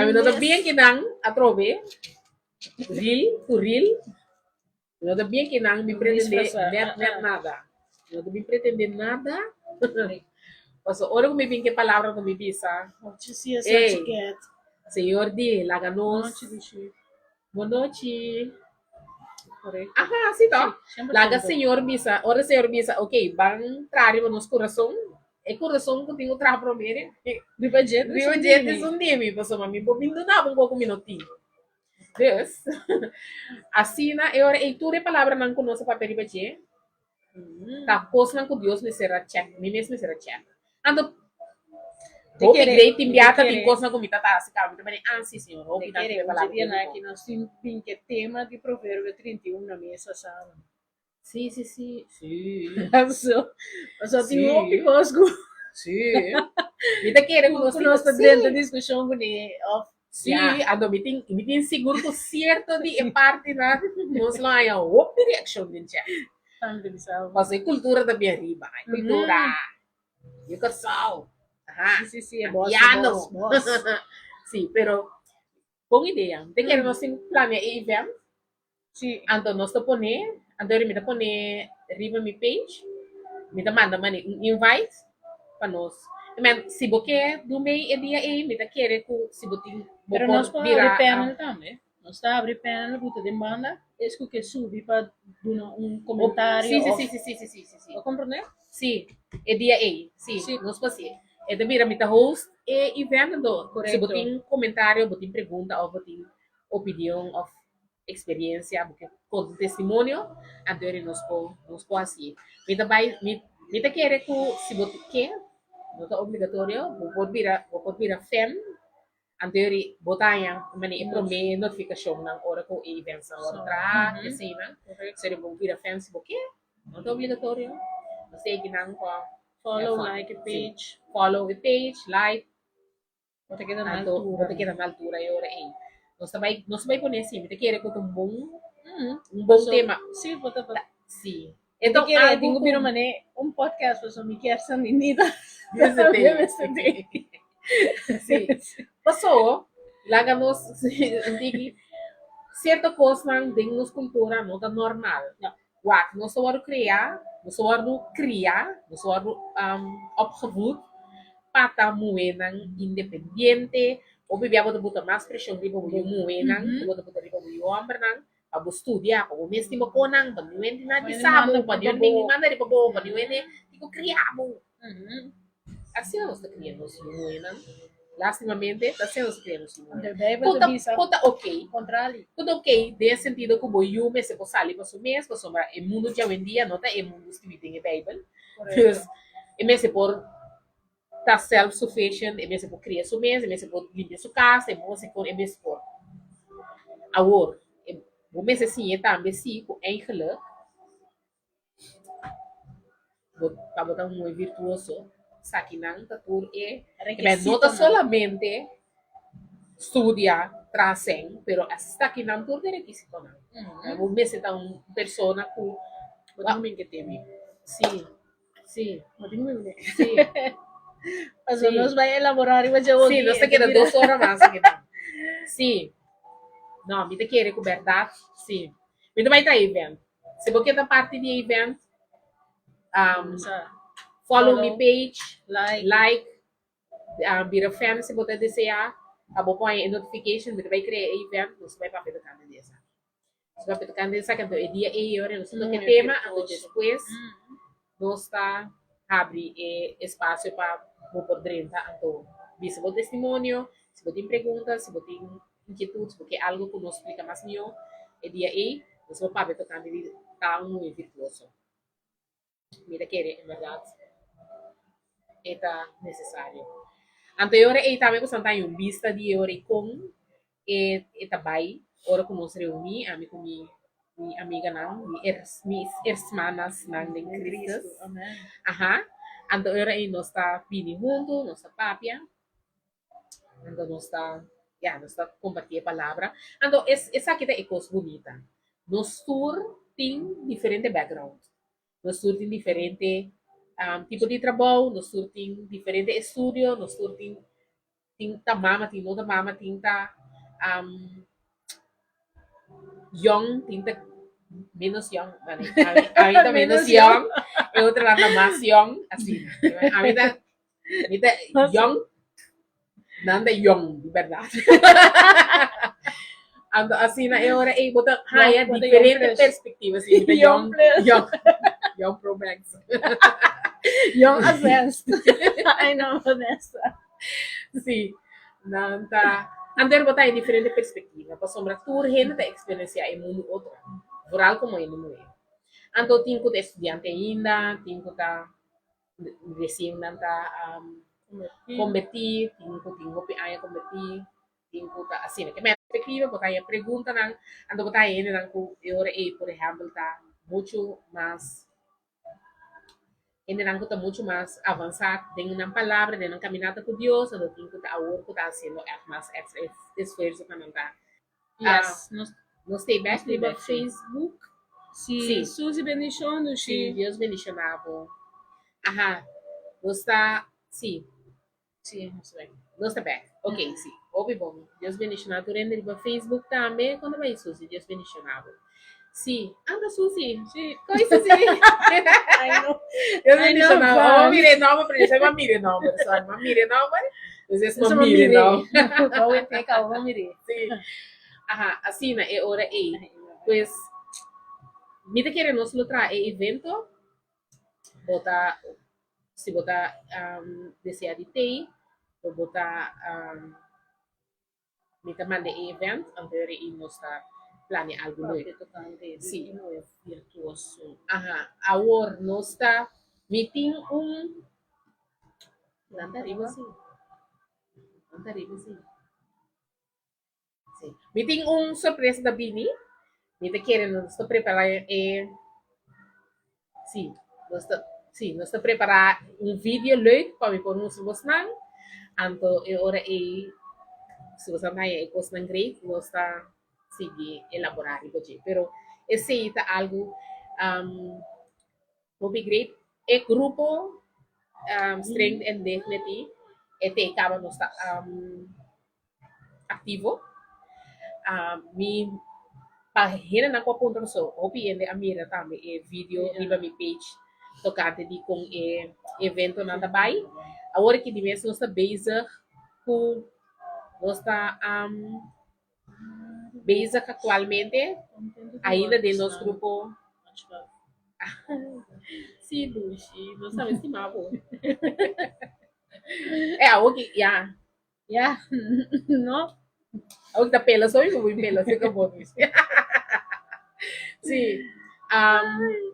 [SPEAKER 1] Mi no ta bien kinan atrobe, ril ku ril, mi no ta bien kinan bin pretendé nèt nèt nada. Mi no ta bin pretendé nada, pasobra ora ku mi bin ku e palabra ku mi bisa,
[SPEAKER 2] What you see is what you get.
[SPEAKER 1] Señor di, laga nos. Bonochi. Aha, si to. Laga Señor bisa, ora Señor bisa, ok, ban traha riba nos kurason. E kurason ku tin ku traha promé,
[SPEAKER 2] riba dje
[SPEAKER 1] riba dje ta esun di mi, pasobra mi por bin duna bo un kos ku mi no tin. Dus, asina e ora ei tur e palabranan ku nos a papia riba dje, Ta kosnan ku Dios mester a chèk, mi mes mester a chèk. Anto, hopi grei tin biaha ta tin kosnan ku mi ta ta hasi kaba, mi ta bini, ah, si Señor, hopi danki pa e palabra ku bo
[SPEAKER 2] Aki nos tin bin ku e tema di Proverbio 31 na mesa samen.
[SPEAKER 1] Si, si, si, si.
[SPEAKER 2] Paso, paso tin hopi kos ku.
[SPEAKER 1] Si. Mi ta kere ku nos
[SPEAKER 2] tin. Ku nos ta drenta diskushon kuné òf.
[SPEAKER 1] Sí, anto mi tin, mi tin sigur ku sierto di e partinan nos lo haña hopi reakshon den chat.
[SPEAKER 2] Tambe bisa.
[SPEAKER 1] Pasobra e kultura ta bien riba, e kultura di Kòrsou. Aha.
[SPEAKER 2] Sí, sí, sí, e bos,
[SPEAKER 1] Antiano.
[SPEAKER 2] bos, bos.
[SPEAKER 1] Sí, pero. Bon idea. Te kere nos tin planea e event.
[SPEAKER 2] Sí.
[SPEAKER 1] Anto nos ta pone, anto mi ta pone riba mi page, mi ta manda mane un invite pa nos. I mean, si bo ke do mee e dia ei, mi ta kere ku si bo tin, bo
[SPEAKER 2] Pero nos
[SPEAKER 1] por
[SPEAKER 2] por habri
[SPEAKER 1] bira
[SPEAKER 2] panel tambe. Nos ta habri panel buta den banda, es ku ke subi pa duna un komentario
[SPEAKER 1] Sí, sí,
[SPEAKER 2] of
[SPEAKER 1] sí, sí, sí, sí, sí, sí, sí.
[SPEAKER 2] Bo komprende?
[SPEAKER 1] Sí, e dia ei, sí,
[SPEAKER 2] Sí.
[SPEAKER 1] nos por hasié. E ta bira mi ta host e event, anto si bo
[SPEAKER 2] Korekto.
[SPEAKER 1] tin komentario, bo tin pregunta of bo tin opinion of eksperiencia, bo ke konta un testimonio, anto eri nos por nos por hasié. Mi ta bai mi mi ta kere ku si bo ke, no ta obligatorio, bo por bira bo por bira fan, anto eri bo ta haña manera e promé notifikashonnan ora ku e eventnan wòrdu traha, eseinan. So eri bo bira fan si bo ke, no ta obligatorio. Nos ta eki nan pa
[SPEAKER 2] Follow, like e page.
[SPEAKER 1] Follow e page, like.
[SPEAKER 2] Bo ta keda na
[SPEAKER 1] Anto
[SPEAKER 2] altura.
[SPEAKER 1] bo ta keda na altura e ora ei. Nos ta bai, nos ta bai pone si, mi ta kere ku ta un bon, un bon
[SPEAKER 2] Paso,
[SPEAKER 1] tema.
[SPEAKER 2] sí, bo ta
[SPEAKER 1] Ta, sí.
[SPEAKER 2] Mi ta
[SPEAKER 1] Enton
[SPEAKER 2] kere
[SPEAKER 1] algu
[SPEAKER 2] tin ku
[SPEAKER 1] ku
[SPEAKER 2] bira manera un podcast paso mi kier sa mi nita
[SPEAKER 1] Mester
[SPEAKER 2] tambe
[SPEAKER 1] tin.
[SPEAKER 2] mester tin.
[SPEAKER 1] Sí. Paso, laga nos un tiki, sierto kosnan den nos kultura no ta normal.
[SPEAKER 2] No.
[SPEAKER 1] Wak, nos ta wòrdu kreá, nos ta wòrdu kriá, nos ta wòrdu opgevoed pa ta muhénan independiente. Hopi bia bo ta buta mas preshon riba bo yu muhénan ku bo ta buta riba bo yu hòmbernan pa bo studia, pa bo mes tin bo konan, pa niun hende na bisa bo, pa niun hende manda riba bo, pa niun hende tin ku kria bo. Asina nos ta kria nos yu muhénan. Lastimamente, ta asina nos ta kria nos yu muhénan.
[SPEAKER 2] De Bijbel
[SPEAKER 1] Ku
[SPEAKER 2] ta
[SPEAKER 1] ta,
[SPEAKER 2] bisa
[SPEAKER 1] ku ta ok.
[SPEAKER 2] kontrali.
[SPEAKER 1] Ku ta ok den e sentido ku bo yu mester por sali pa su mes, pasobra e mundu djawendia no ta e mundu skibí den e Bijbel. Dus,
[SPEAKER 2] Korekto.
[SPEAKER 1] e mester por ta self sufficient, e mester por kria su mes, e mester por limpia su kas, e mester por, e mester por. Awor, e bo mester siñ'e tambe si ku eigenlijk Bo tabata un muhé virtuoso, sakinan ta tur e no ta solamente studia, traha sèn, pero sakinan tur ta e rekisitonan. Bo mester ta un persona ku
[SPEAKER 2] Bo tin ku bin teme.
[SPEAKER 1] Sí, sí.
[SPEAKER 2] Bo tin ku bin teme.
[SPEAKER 1] Sí.
[SPEAKER 2] Pasobra nos bai elaborá riba dje
[SPEAKER 1] Sí, nos ta keda dos ora mas akinan. Sí. No, mi ta kere ku bèrdat, sí. Mi ta bai traha event. Si bo ke ta parti di e event, follow mi page, like, bira fan si bo ta desea, pa bo por haña e notification, mi ta bai krea e event, nos ta bai papia tokante di esaki. Nos ta bai papia tokante di esaki, anto e dia ei ora nos ta toka e tema, anto despues nos ta habri e espacio pa bo por drenta, anto bisa bo testimonio, si bo tin pregunta, si bo tin inkietud, si bo ke algo ku nos splika mas mihó e dia ei, nos por papia tokante di ta un muhé virtuoso. Mi ta kere en bèrdat e ta nesesario. Anto e ora ei tambe ku Santa haña un bista di e ora ei kon e e ta bai ora ku nos reuní, ami ku mi mi amiganan, mi mi ersmanasnan den Kristus. Aha. Anto e ora ei nos ta bini huntu, nos ta papia. Anto nos ta, ya, nos ta kompartí e palabra. Anto es esaki ta e kos bunita. Nos tur tin diferente background. Nos tur tin diferente tipo di trabou, nos tur tin diferente estudio, nos tur tin tin ta mama, tin no ta mama, tin ta yong, tin ta menos yong, ami ami ta menos yong, e otronan ta mas yong, asina. Ami ta Mi ta yong, nan ta yong di berdad. Anto asina e ora ei bo ta haya diferente perspectiva. Si mi ta yong, yong, yong pro max.
[SPEAKER 2] Yong advanced. I know Vanessa.
[SPEAKER 1] Si, nan ta, anto bo ta haya diferente perspectiva pasobra tur hende ta experiencia e mundu otro, vooral como hende muhe. Anto tin cu ta estudiante ainda, tin cu ta Resien nan ta kombertí, tin ku tin hopi aña kombertí, tin ku ta asina. Ke perspektiva bo ta haña preguntanan, anto bo ta haña hendenan ku e ora ei por ehèmpel ta muchu mas, hendenan ku ta muchu mas avansá den nan palabra, den nan kaminata ku Dios, anto tin ku ta awor ku ta hasiendo ègt mas èkstra esfuerso pa nan ta.
[SPEAKER 2] Yes, nos
[SPEAKER 1] Nos stay back
[SPEAKER 2] riba Facebook. Si,
[SPEAKER 1] Sí.
[SPEAKER 2] Suzy bendicion
[SPEAKER 1] Sí,
[SPEAKER 2] dushi.
[SPEAKER 1] Dios bendiciona bo. Aha, nos ta, sí.
[SPEAKER 2] Sí, nos ta bek.
[SPEAKER 1] Nos ta bek. Ok, sí. Hopi bon. Dios bendiciona tur hende riba Facebook tambe. Con ta bay Susi? Dios bendiciona bo. Sí. Anda Susi.
[SPEAKER 2] Sí.
[SPEAKER 1] Koi Susi.
[SPEAKER 2] Ay no.
[SPEAKER 1] Dios
[SPEAKER 2] Ay, no,
[SPEAKER 1] bendiciona bo.
[SPEAKER 2] Juan.
[SPEAKER 1] Oh, mire nomber, pero yo soy mire nomber. Sorry, ma mire nomber. Entonces ma
[SPEAKER 2] Eso ma
[SPEAKER 1] mire
[SPEAKER 2] mire.
[SPEAKER 1] nomber.
[SPEAKER 2] Ba wete ka ba mire.
[SPEAKER 1] Sí. Aha, asina e ora ei. Pues, mi ta kere nos lo traha e evento. Bo ta, si bo ta desea di tei, lo bo ta, mi ta manda e event, anto i nos ta planea algu leuk. Sí.
[SPEAKER 2] Virtuoso.
[SPEAKER 1] Aha, awor nos ta, mi tin un, nan ta riba si, nan ta riba si. Sí. Mi tin un sorpresa ta bini. Mi ta kere nos ta prepara e Sí, nos ta sí, nos ta prepara un video leuk pa mi por mustra bosnan. Anto e ora ei si bosnan haña e kosnan great, nos ta sigui elabora riba dje. Pero esei ta algu um, Hopi great. E grupo Strength and Dignity e te kaba nos ta aktivo. Mi pa hendenan ku a puntra paso hopi hende a mira tambe e video riba mi page tokante di kon e eventonan ta bai. Awor aki di mes nos ta bezig ku nos ta Bezig aktualmente ainda den nos grupo. Sí, Dushi, nos tambe stima bo. E awo ki, ya.
[SPEAKER 2] Ya, no.
[SPEAKER 1] Awo ki ta pela so, mi bo pela so ka bo, Dushi. Sí. Um,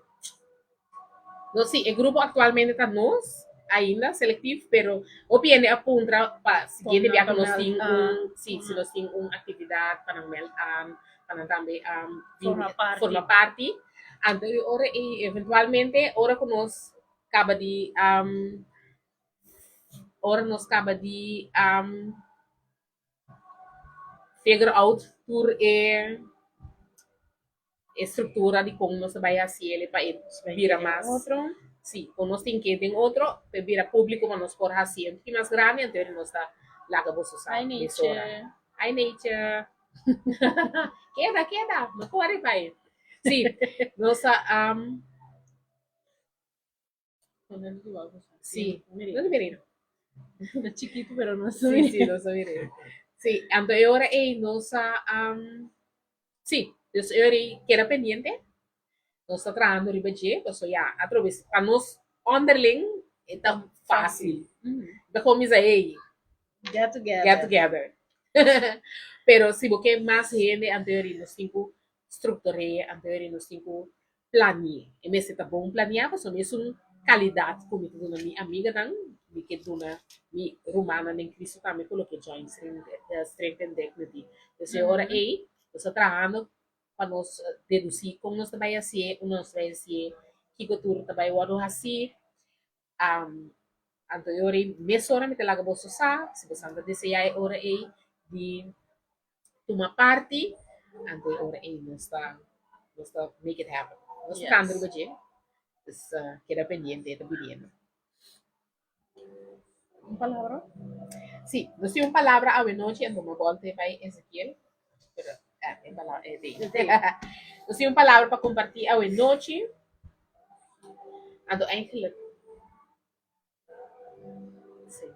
[SPEAKER 1] No si, e grupo aktualmente ta nos ainda, selectief, pero hopi hende a puntra pa siguiente bia ku nos tin un, si, si nos tin un aktividat pa nan meld aan, pa nan tambe
[SPEAKER 2] Forma parti.
[SPEAKER 1] forma parti. Anto e ora ei eventualmente ora ku nos kaba di ora nos kaba di figure out tur e e struktura di kon nos ta bai hasi el pa e bira mas
[SPEAKER 2] Otro.
[SPEAKER 1] Sí, kon nos tin ke den otro pa e bira públiko pa nos por hasi un tiki mas grandi anto nos ta laga boso sa
[SPEAKER 2] Hi
[SPEAKER 1] mesora.
[SPEAKER 2] Nature.
[SPEAKER 1] Hi Nature. Keda, keda, no kore bai. Sí, nos ta Sí, no ta mir'é.
[SPEAKER 2] Ta chikitu pero no
[SPEAKER 1] Sí, sí, no ta mir'é. Sí, anto e ora ei nos a, sí, dus e ora ei keda pendiente. Nos ta trahando riba dje, pasobra ya atrobe pa nos onderling e ta fácil. Ta komo bisa ei,
[SPEAKER 2] Get together.
[SPEAKER 1] Get together. Pero si bo ke mas hende anto e ora ei nos tin ku struktur'é, anto e ora ei nos tin ku plani'é. E mester ta bon planiá pasobra mi esun kalidat ku mi ta duna mi amiganan, mi ke duna mi rumannan den Cristo tambe ku lo ke join Strength and Dignity. Entonces e ora ei nos ta trahando pa nos dedusí kon nos ta bai hasié, unda nos ta bai hasié, kiko tur ta bai wòrdu hasí. Anto e ora ei mesora mi ta laga boso sa, si boso ta deseá e ora ei di tuma parti, anto e ora ei nos ta nos ta make it happen. Nos ta trahando riba dje, dus keda pendiente e ta biniendo.
[SPEAKER 2] Un palabra?
[SPEAKER 1] Sí, nos tin un palabra awenochi anto mi a bolta bai Ezekiel, pero e palabra e di. Nos tin un palabra pa comparti awenochi, anto eigenlijk Sí.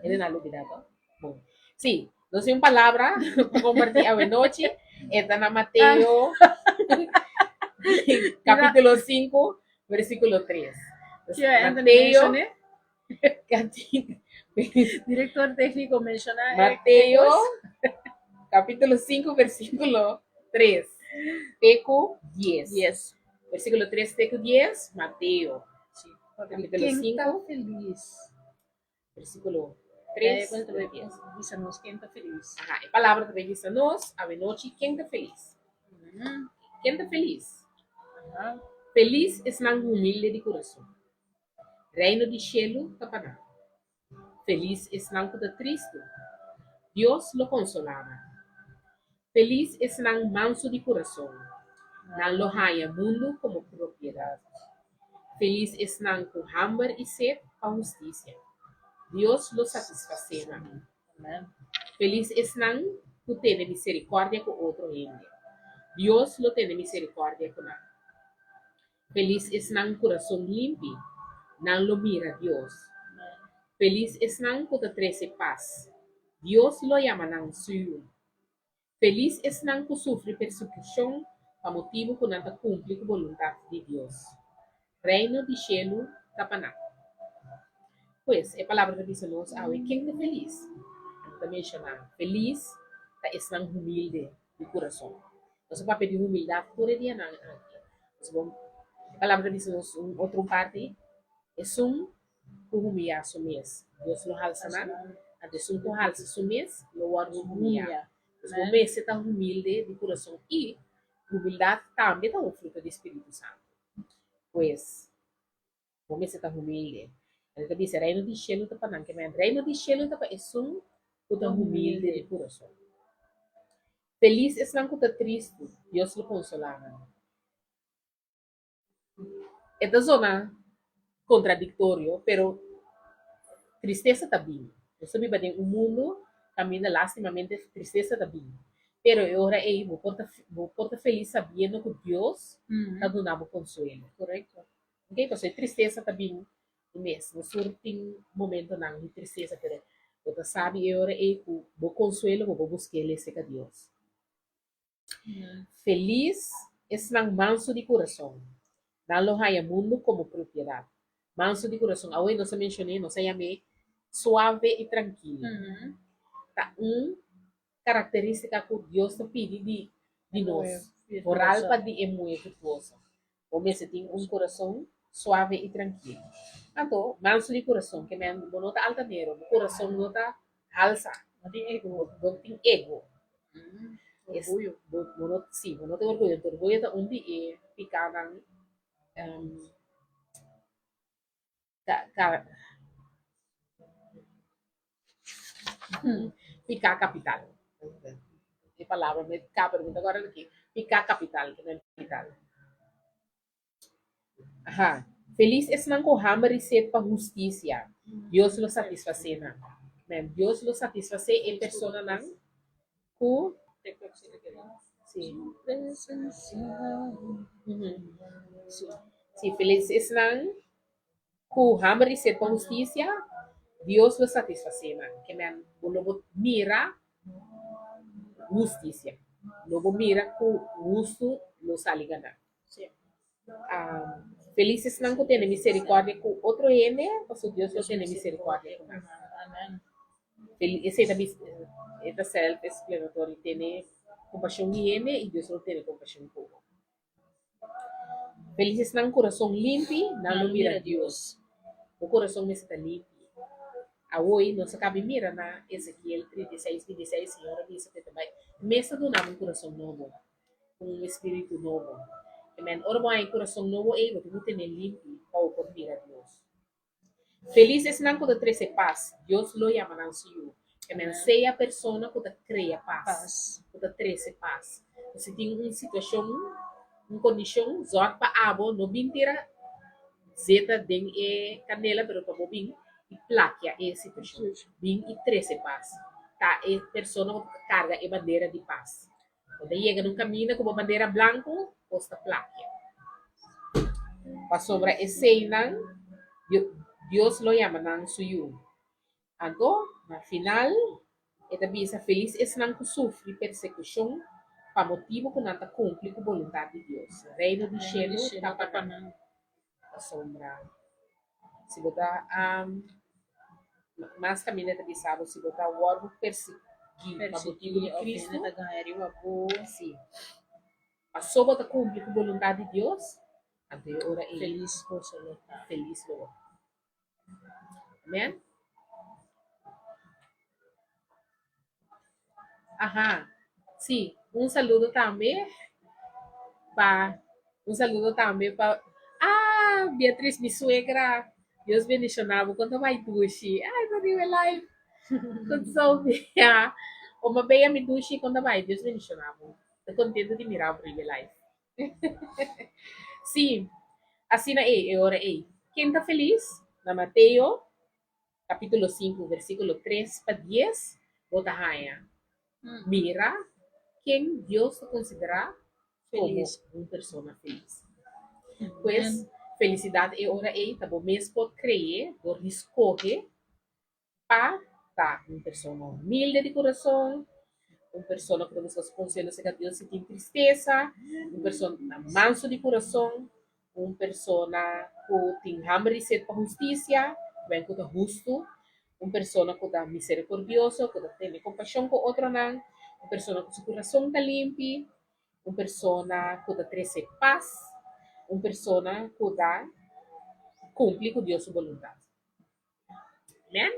[SPEAKER 1] Hende na lubida to? Bon. Sí, nos tin un palabra pa comparti awenochi. E ta na Mateo capítulo 5, versículo 3.
[SPEAKER 2] Kio Anthony
[SPEAKER 1] Mateo,
[SPEAKER 2] mencioné? Director técnico menciona e
[SPEAKER 1] Mateo
[SPEAKER 2] kos.
[SPEAKER 1] capítulo 5, versículo 3. Te ku 10.
[SPEAKER 2] 10.
[SPEAKER 1] Versículo 3 te ku 10, Mateo.
[SPEAKER 2] Sí.
[SPEAKER 1] Capítulo
[SPEAKER 2] Ken ta
[SPEAKER 1] 5,
[SPEAKER 2] felis?
[SPEAKER 1] versículo
[SPEAKER 2] 3
[SPEAKER 1] 3
[SPEAKER 2] te
[SPEAKER 1] te 10.
[SPEAKER 2] Bisa nos ken ta felis.
[SPEAKER 1] Aha, e palabra ta bisa nos, awenochi, ken ta felis? Ken ta felis?
[SPEAKER 2] Aha.
[SPEAKER 1] Felis esnan humilde di kurason. Reino di shelu ta pa nan. Felis esnan ku ta tristu. Dios lo konsolá nan. Felis esnan mansu di kurason. Nan lo haña mundu komo propiedat. Felis esnan ku hamber i set pa hustisia. Dios lo satisfasé nan. Felis esnan ku tene miserikòrdia ku otro hende, Dios lo tene miserikòrdia ku nan. Felis esnan kurason limpi, nan lo mira Dios. Felis esnan ku ta trese pas, Dios lo yama nan su yu. Felis esnan ku sufri persekushon pa motibu ku nan ta kumpli ku boluntat di Dios. Reino di shelu ta pa nan. Pues, e Palabra ta bisa nos awe, ken ta felis? E ta menshoná, Felis ta esnan humilde di kurason. Nos a papia di humildat tur e dianan aki. Pasobra e Palabra ta bisa nos un otro parti, Esun ku humiyá su mes, Dios lo halsa nan, anto esun ku halsa su mes lo wòrdu humiyá. Pues bo mester ta humilde di kurason i humildat tambe ta un fruta di spiritu santu. Pues, bo mester ta humilde. E ta bisa, Reino di shelu ta pa nan. Ke men, Reino di shelu ta pa esun ku ta humilde di kurason. Felis esnan ku ta tristu, Dios lo konsolá nan. E ta zona kontradiktorio, pero tristesa ta bin. Nos ta biba den un mundu kaminda lastimamente tristesa ta bin. Pero e ora ei bo por ta bo por ta felis sabiendo ku Dios ta duna bo konsuelo.
[SPEAKER 2] Korekto.
[SPEAKER 1] Oke, pasobra e tristesa ta bin di mes. Nos tur tin momentonan di tristesa, pero bo ta sabi e ora ei ku bo konsuelo bo por busk'é serka Dios. Felis esnan mansu di kurason, nan lo haña mundu komo propiedat. Mansu di kurason, awe nos a menshon'é, nos a yam'é suave i trankil. Ta un karakterístika ku Dios ta pidi di di nos, foral pa di e muhé virtuoso. Bo mester tin un kurason suave i trankil. Anto, mansu di kurason ke men bo no ta altanero, bo kurason no ta halsa,
[SPEAKER 2] No tin ego.
[SPEAKER 1] Bo no tin ego.
[SPEAKER 2] Orguyo.
[SPEAKER 1] Bo, bo no, sí, bo no tin orguyo. Orguyo ta un di e pikánan ka, ka, piká kapital. E palabra me ka, pero mi ta kòrda aki. Piká kapital, ke men kapital. Aha. Felis esnan ku hamber i set pa hustisia, Dios lo satisfasé nan. Men, Dios lo satisfasé e personanan ku. Sí. Sí, felis esnan ku hamber i set pa hustisia, Dios lo satisfasé nan. Ke men, bo lo bo mira hustisia. Lo bo mira ku hustu lo sali ganá. Felis esnan ku tene miserikòrdia ku otro hende, pasobra Dios lo tene miserikòrdia ku nan. Esei ta bisa, e ta self-explanatory, tene kompashon di hende i Dios lo tene kompashon ku bo. Felis esnan kurason limpi, nan lo mira Dios. Bo kurason mester ta limpi. Awor nos a kabi mira na Ezekiel 36, 26, Señor a bisa ku e ta bai mester duna bo un kurason nobo. Un espíritu nobo. Amen. Ora bo haña e kurason nobo ei, bo tin ku tene limpi pa bo por mira Dios. Felis esnan ku ta trese pas, Dios lo yama nan su yu. Amen. Sea persona ku ta krea pas, ku ta trese pas. Si tin un situashon, un kondishon, zòrg pa abo no bin tira zeta den e kandela, pero pa bo bin i plakia e situashon. Bin i trese pas. Ta e persona ku ta karga e bandera di pas. Bo ta yega na un kaminda ku bo bandera blanku, kos ta plakia. Pasobra eseinan, Dios lo yama nan su yu. Anto, na final, e ta bisa, Felis esnan ku sufri persekushon pa motibu ku nan ta kumpli ku boluntat di Dios. Reino di shelu ta pa nan. Pasobra si bo ta mas kaminda ta bisa bo si bo ta wòrdu persiguí pa motibu di Kristu, si paso bo ta kumpli ku boluntat di Dios, anto e ora ei
[SPEAKER 2] felis boso lo ta.
[SPEAKER 1] Felis lo bo ta. Amen. Aha, sí, un saludo tambe pa, un saludo tambe pa, ah, Beatriz, mi suegra, Dios bendiciona bo, con ta bai dushi? Ay, ta riba e live, con ta Sofia, oma bella mi dushi, con ta bai? Dios bendiciona bo, ta contento di mira bo riba e live. Sí, asina ei, e ora ei. Ken ta felis? Na Mateo. kapítulo 5, versíkulo 3 pa 10, bo ta haña mira ken Dios ta konsiderá komo un persona felis. Pues, felisidat e ora ei ta bo mes por kre'é dor di skohe pa ta un persona humilde di kurason, un persona ku ta buska su konsuelo serka Dios si tin tristesa, un persona manso di kurason, un persona ku tin hamber i set pa hustisia, ben ku ta hustu, un persona ku ta miserikordioso, ku ta tene kompashon ku otronan, un persona ku su kurason ta limpi, un persona ku ta trese pas, un persona ku ta kumpli ku Dios su boluntat. Amen?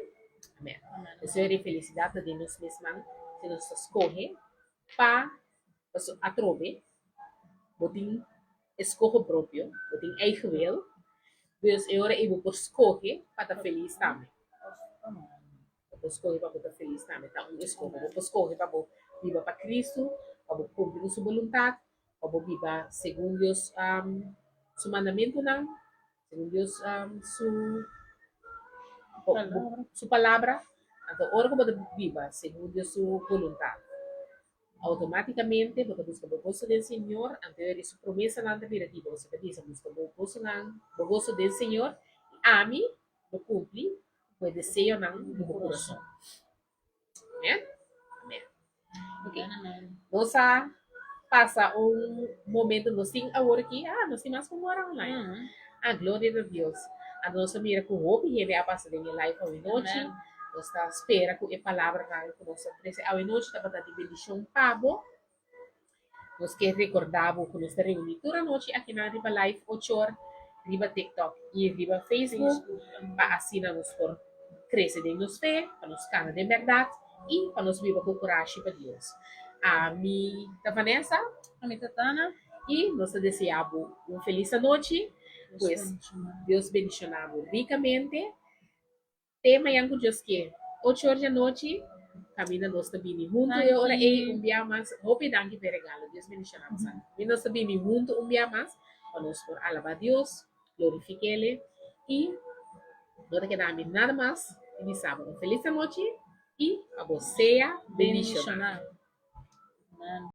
[SPEAKER 1] Amen. Deseo di felisidat ta den nos mes man si nos ta skohe pa paso atrobe bo tin eskoho propio, bo tin eigen wil, dus e ora ei bo por skohe pa ta felis tambe. Bo por skohe pa bo ta felis tambe, ta un eskoho. Bo por skohe pa bo biba pa Kristu, pa bo kumpli ku su boluntat, pa bo biba segun Dios su mandamentunan, segun Dios su su palabra. Anto ora ku bo ta biba segun Dios su boluntat, outomátikamente bo ta buska bo goso den Señor, anto e ora su promesanan ta bira di bo. Bo ta bisa, Buska bo gosonan, bo goso den Señor, i ami lo kumpli ku e deseonan di bo kurason. Amen? Amen. Ok. Nos a pasa un momento, nos tin awor aki, ah, nos tin mas ku un ora online. Ah, gloria na Dios. Anto nos a mira ku hopi hende a pasa den e live awe nochi. Nos ta spera ku e palabranan ku nos a trese awe nochi tabata di bendishon pa bo. Nos ke rekordá bo ku nos ta reuní tur anochi akinan riba live ochor riba TikTok i riba Facebook pa asina nos por krese den nos fe, pa nos kana den bèrdat i pa nos biba ku kurashi pa Dios. Ami ta Vanessa.
[SPEAKER 2] Ami ta Tana.
[SPEAKER 1] I nos ta deseá bo un felis anochi. Pues Dios bendishoná bo rikamente. Te mañan ku Dios ke, ocho or di anochi, kaminda nos ta bini huntu e ora ei un bia mas. Hopi danki p'e regalo. Dios bendishoná bo sa. Mi nos ta bini huntu un bia mas pa nos por alabá Dios, glorifik'Ele i no ta keda mi nada mas di bisa bo un felis anochi i pa bo sea bendishoná.
[SPEAKER 2] Amen.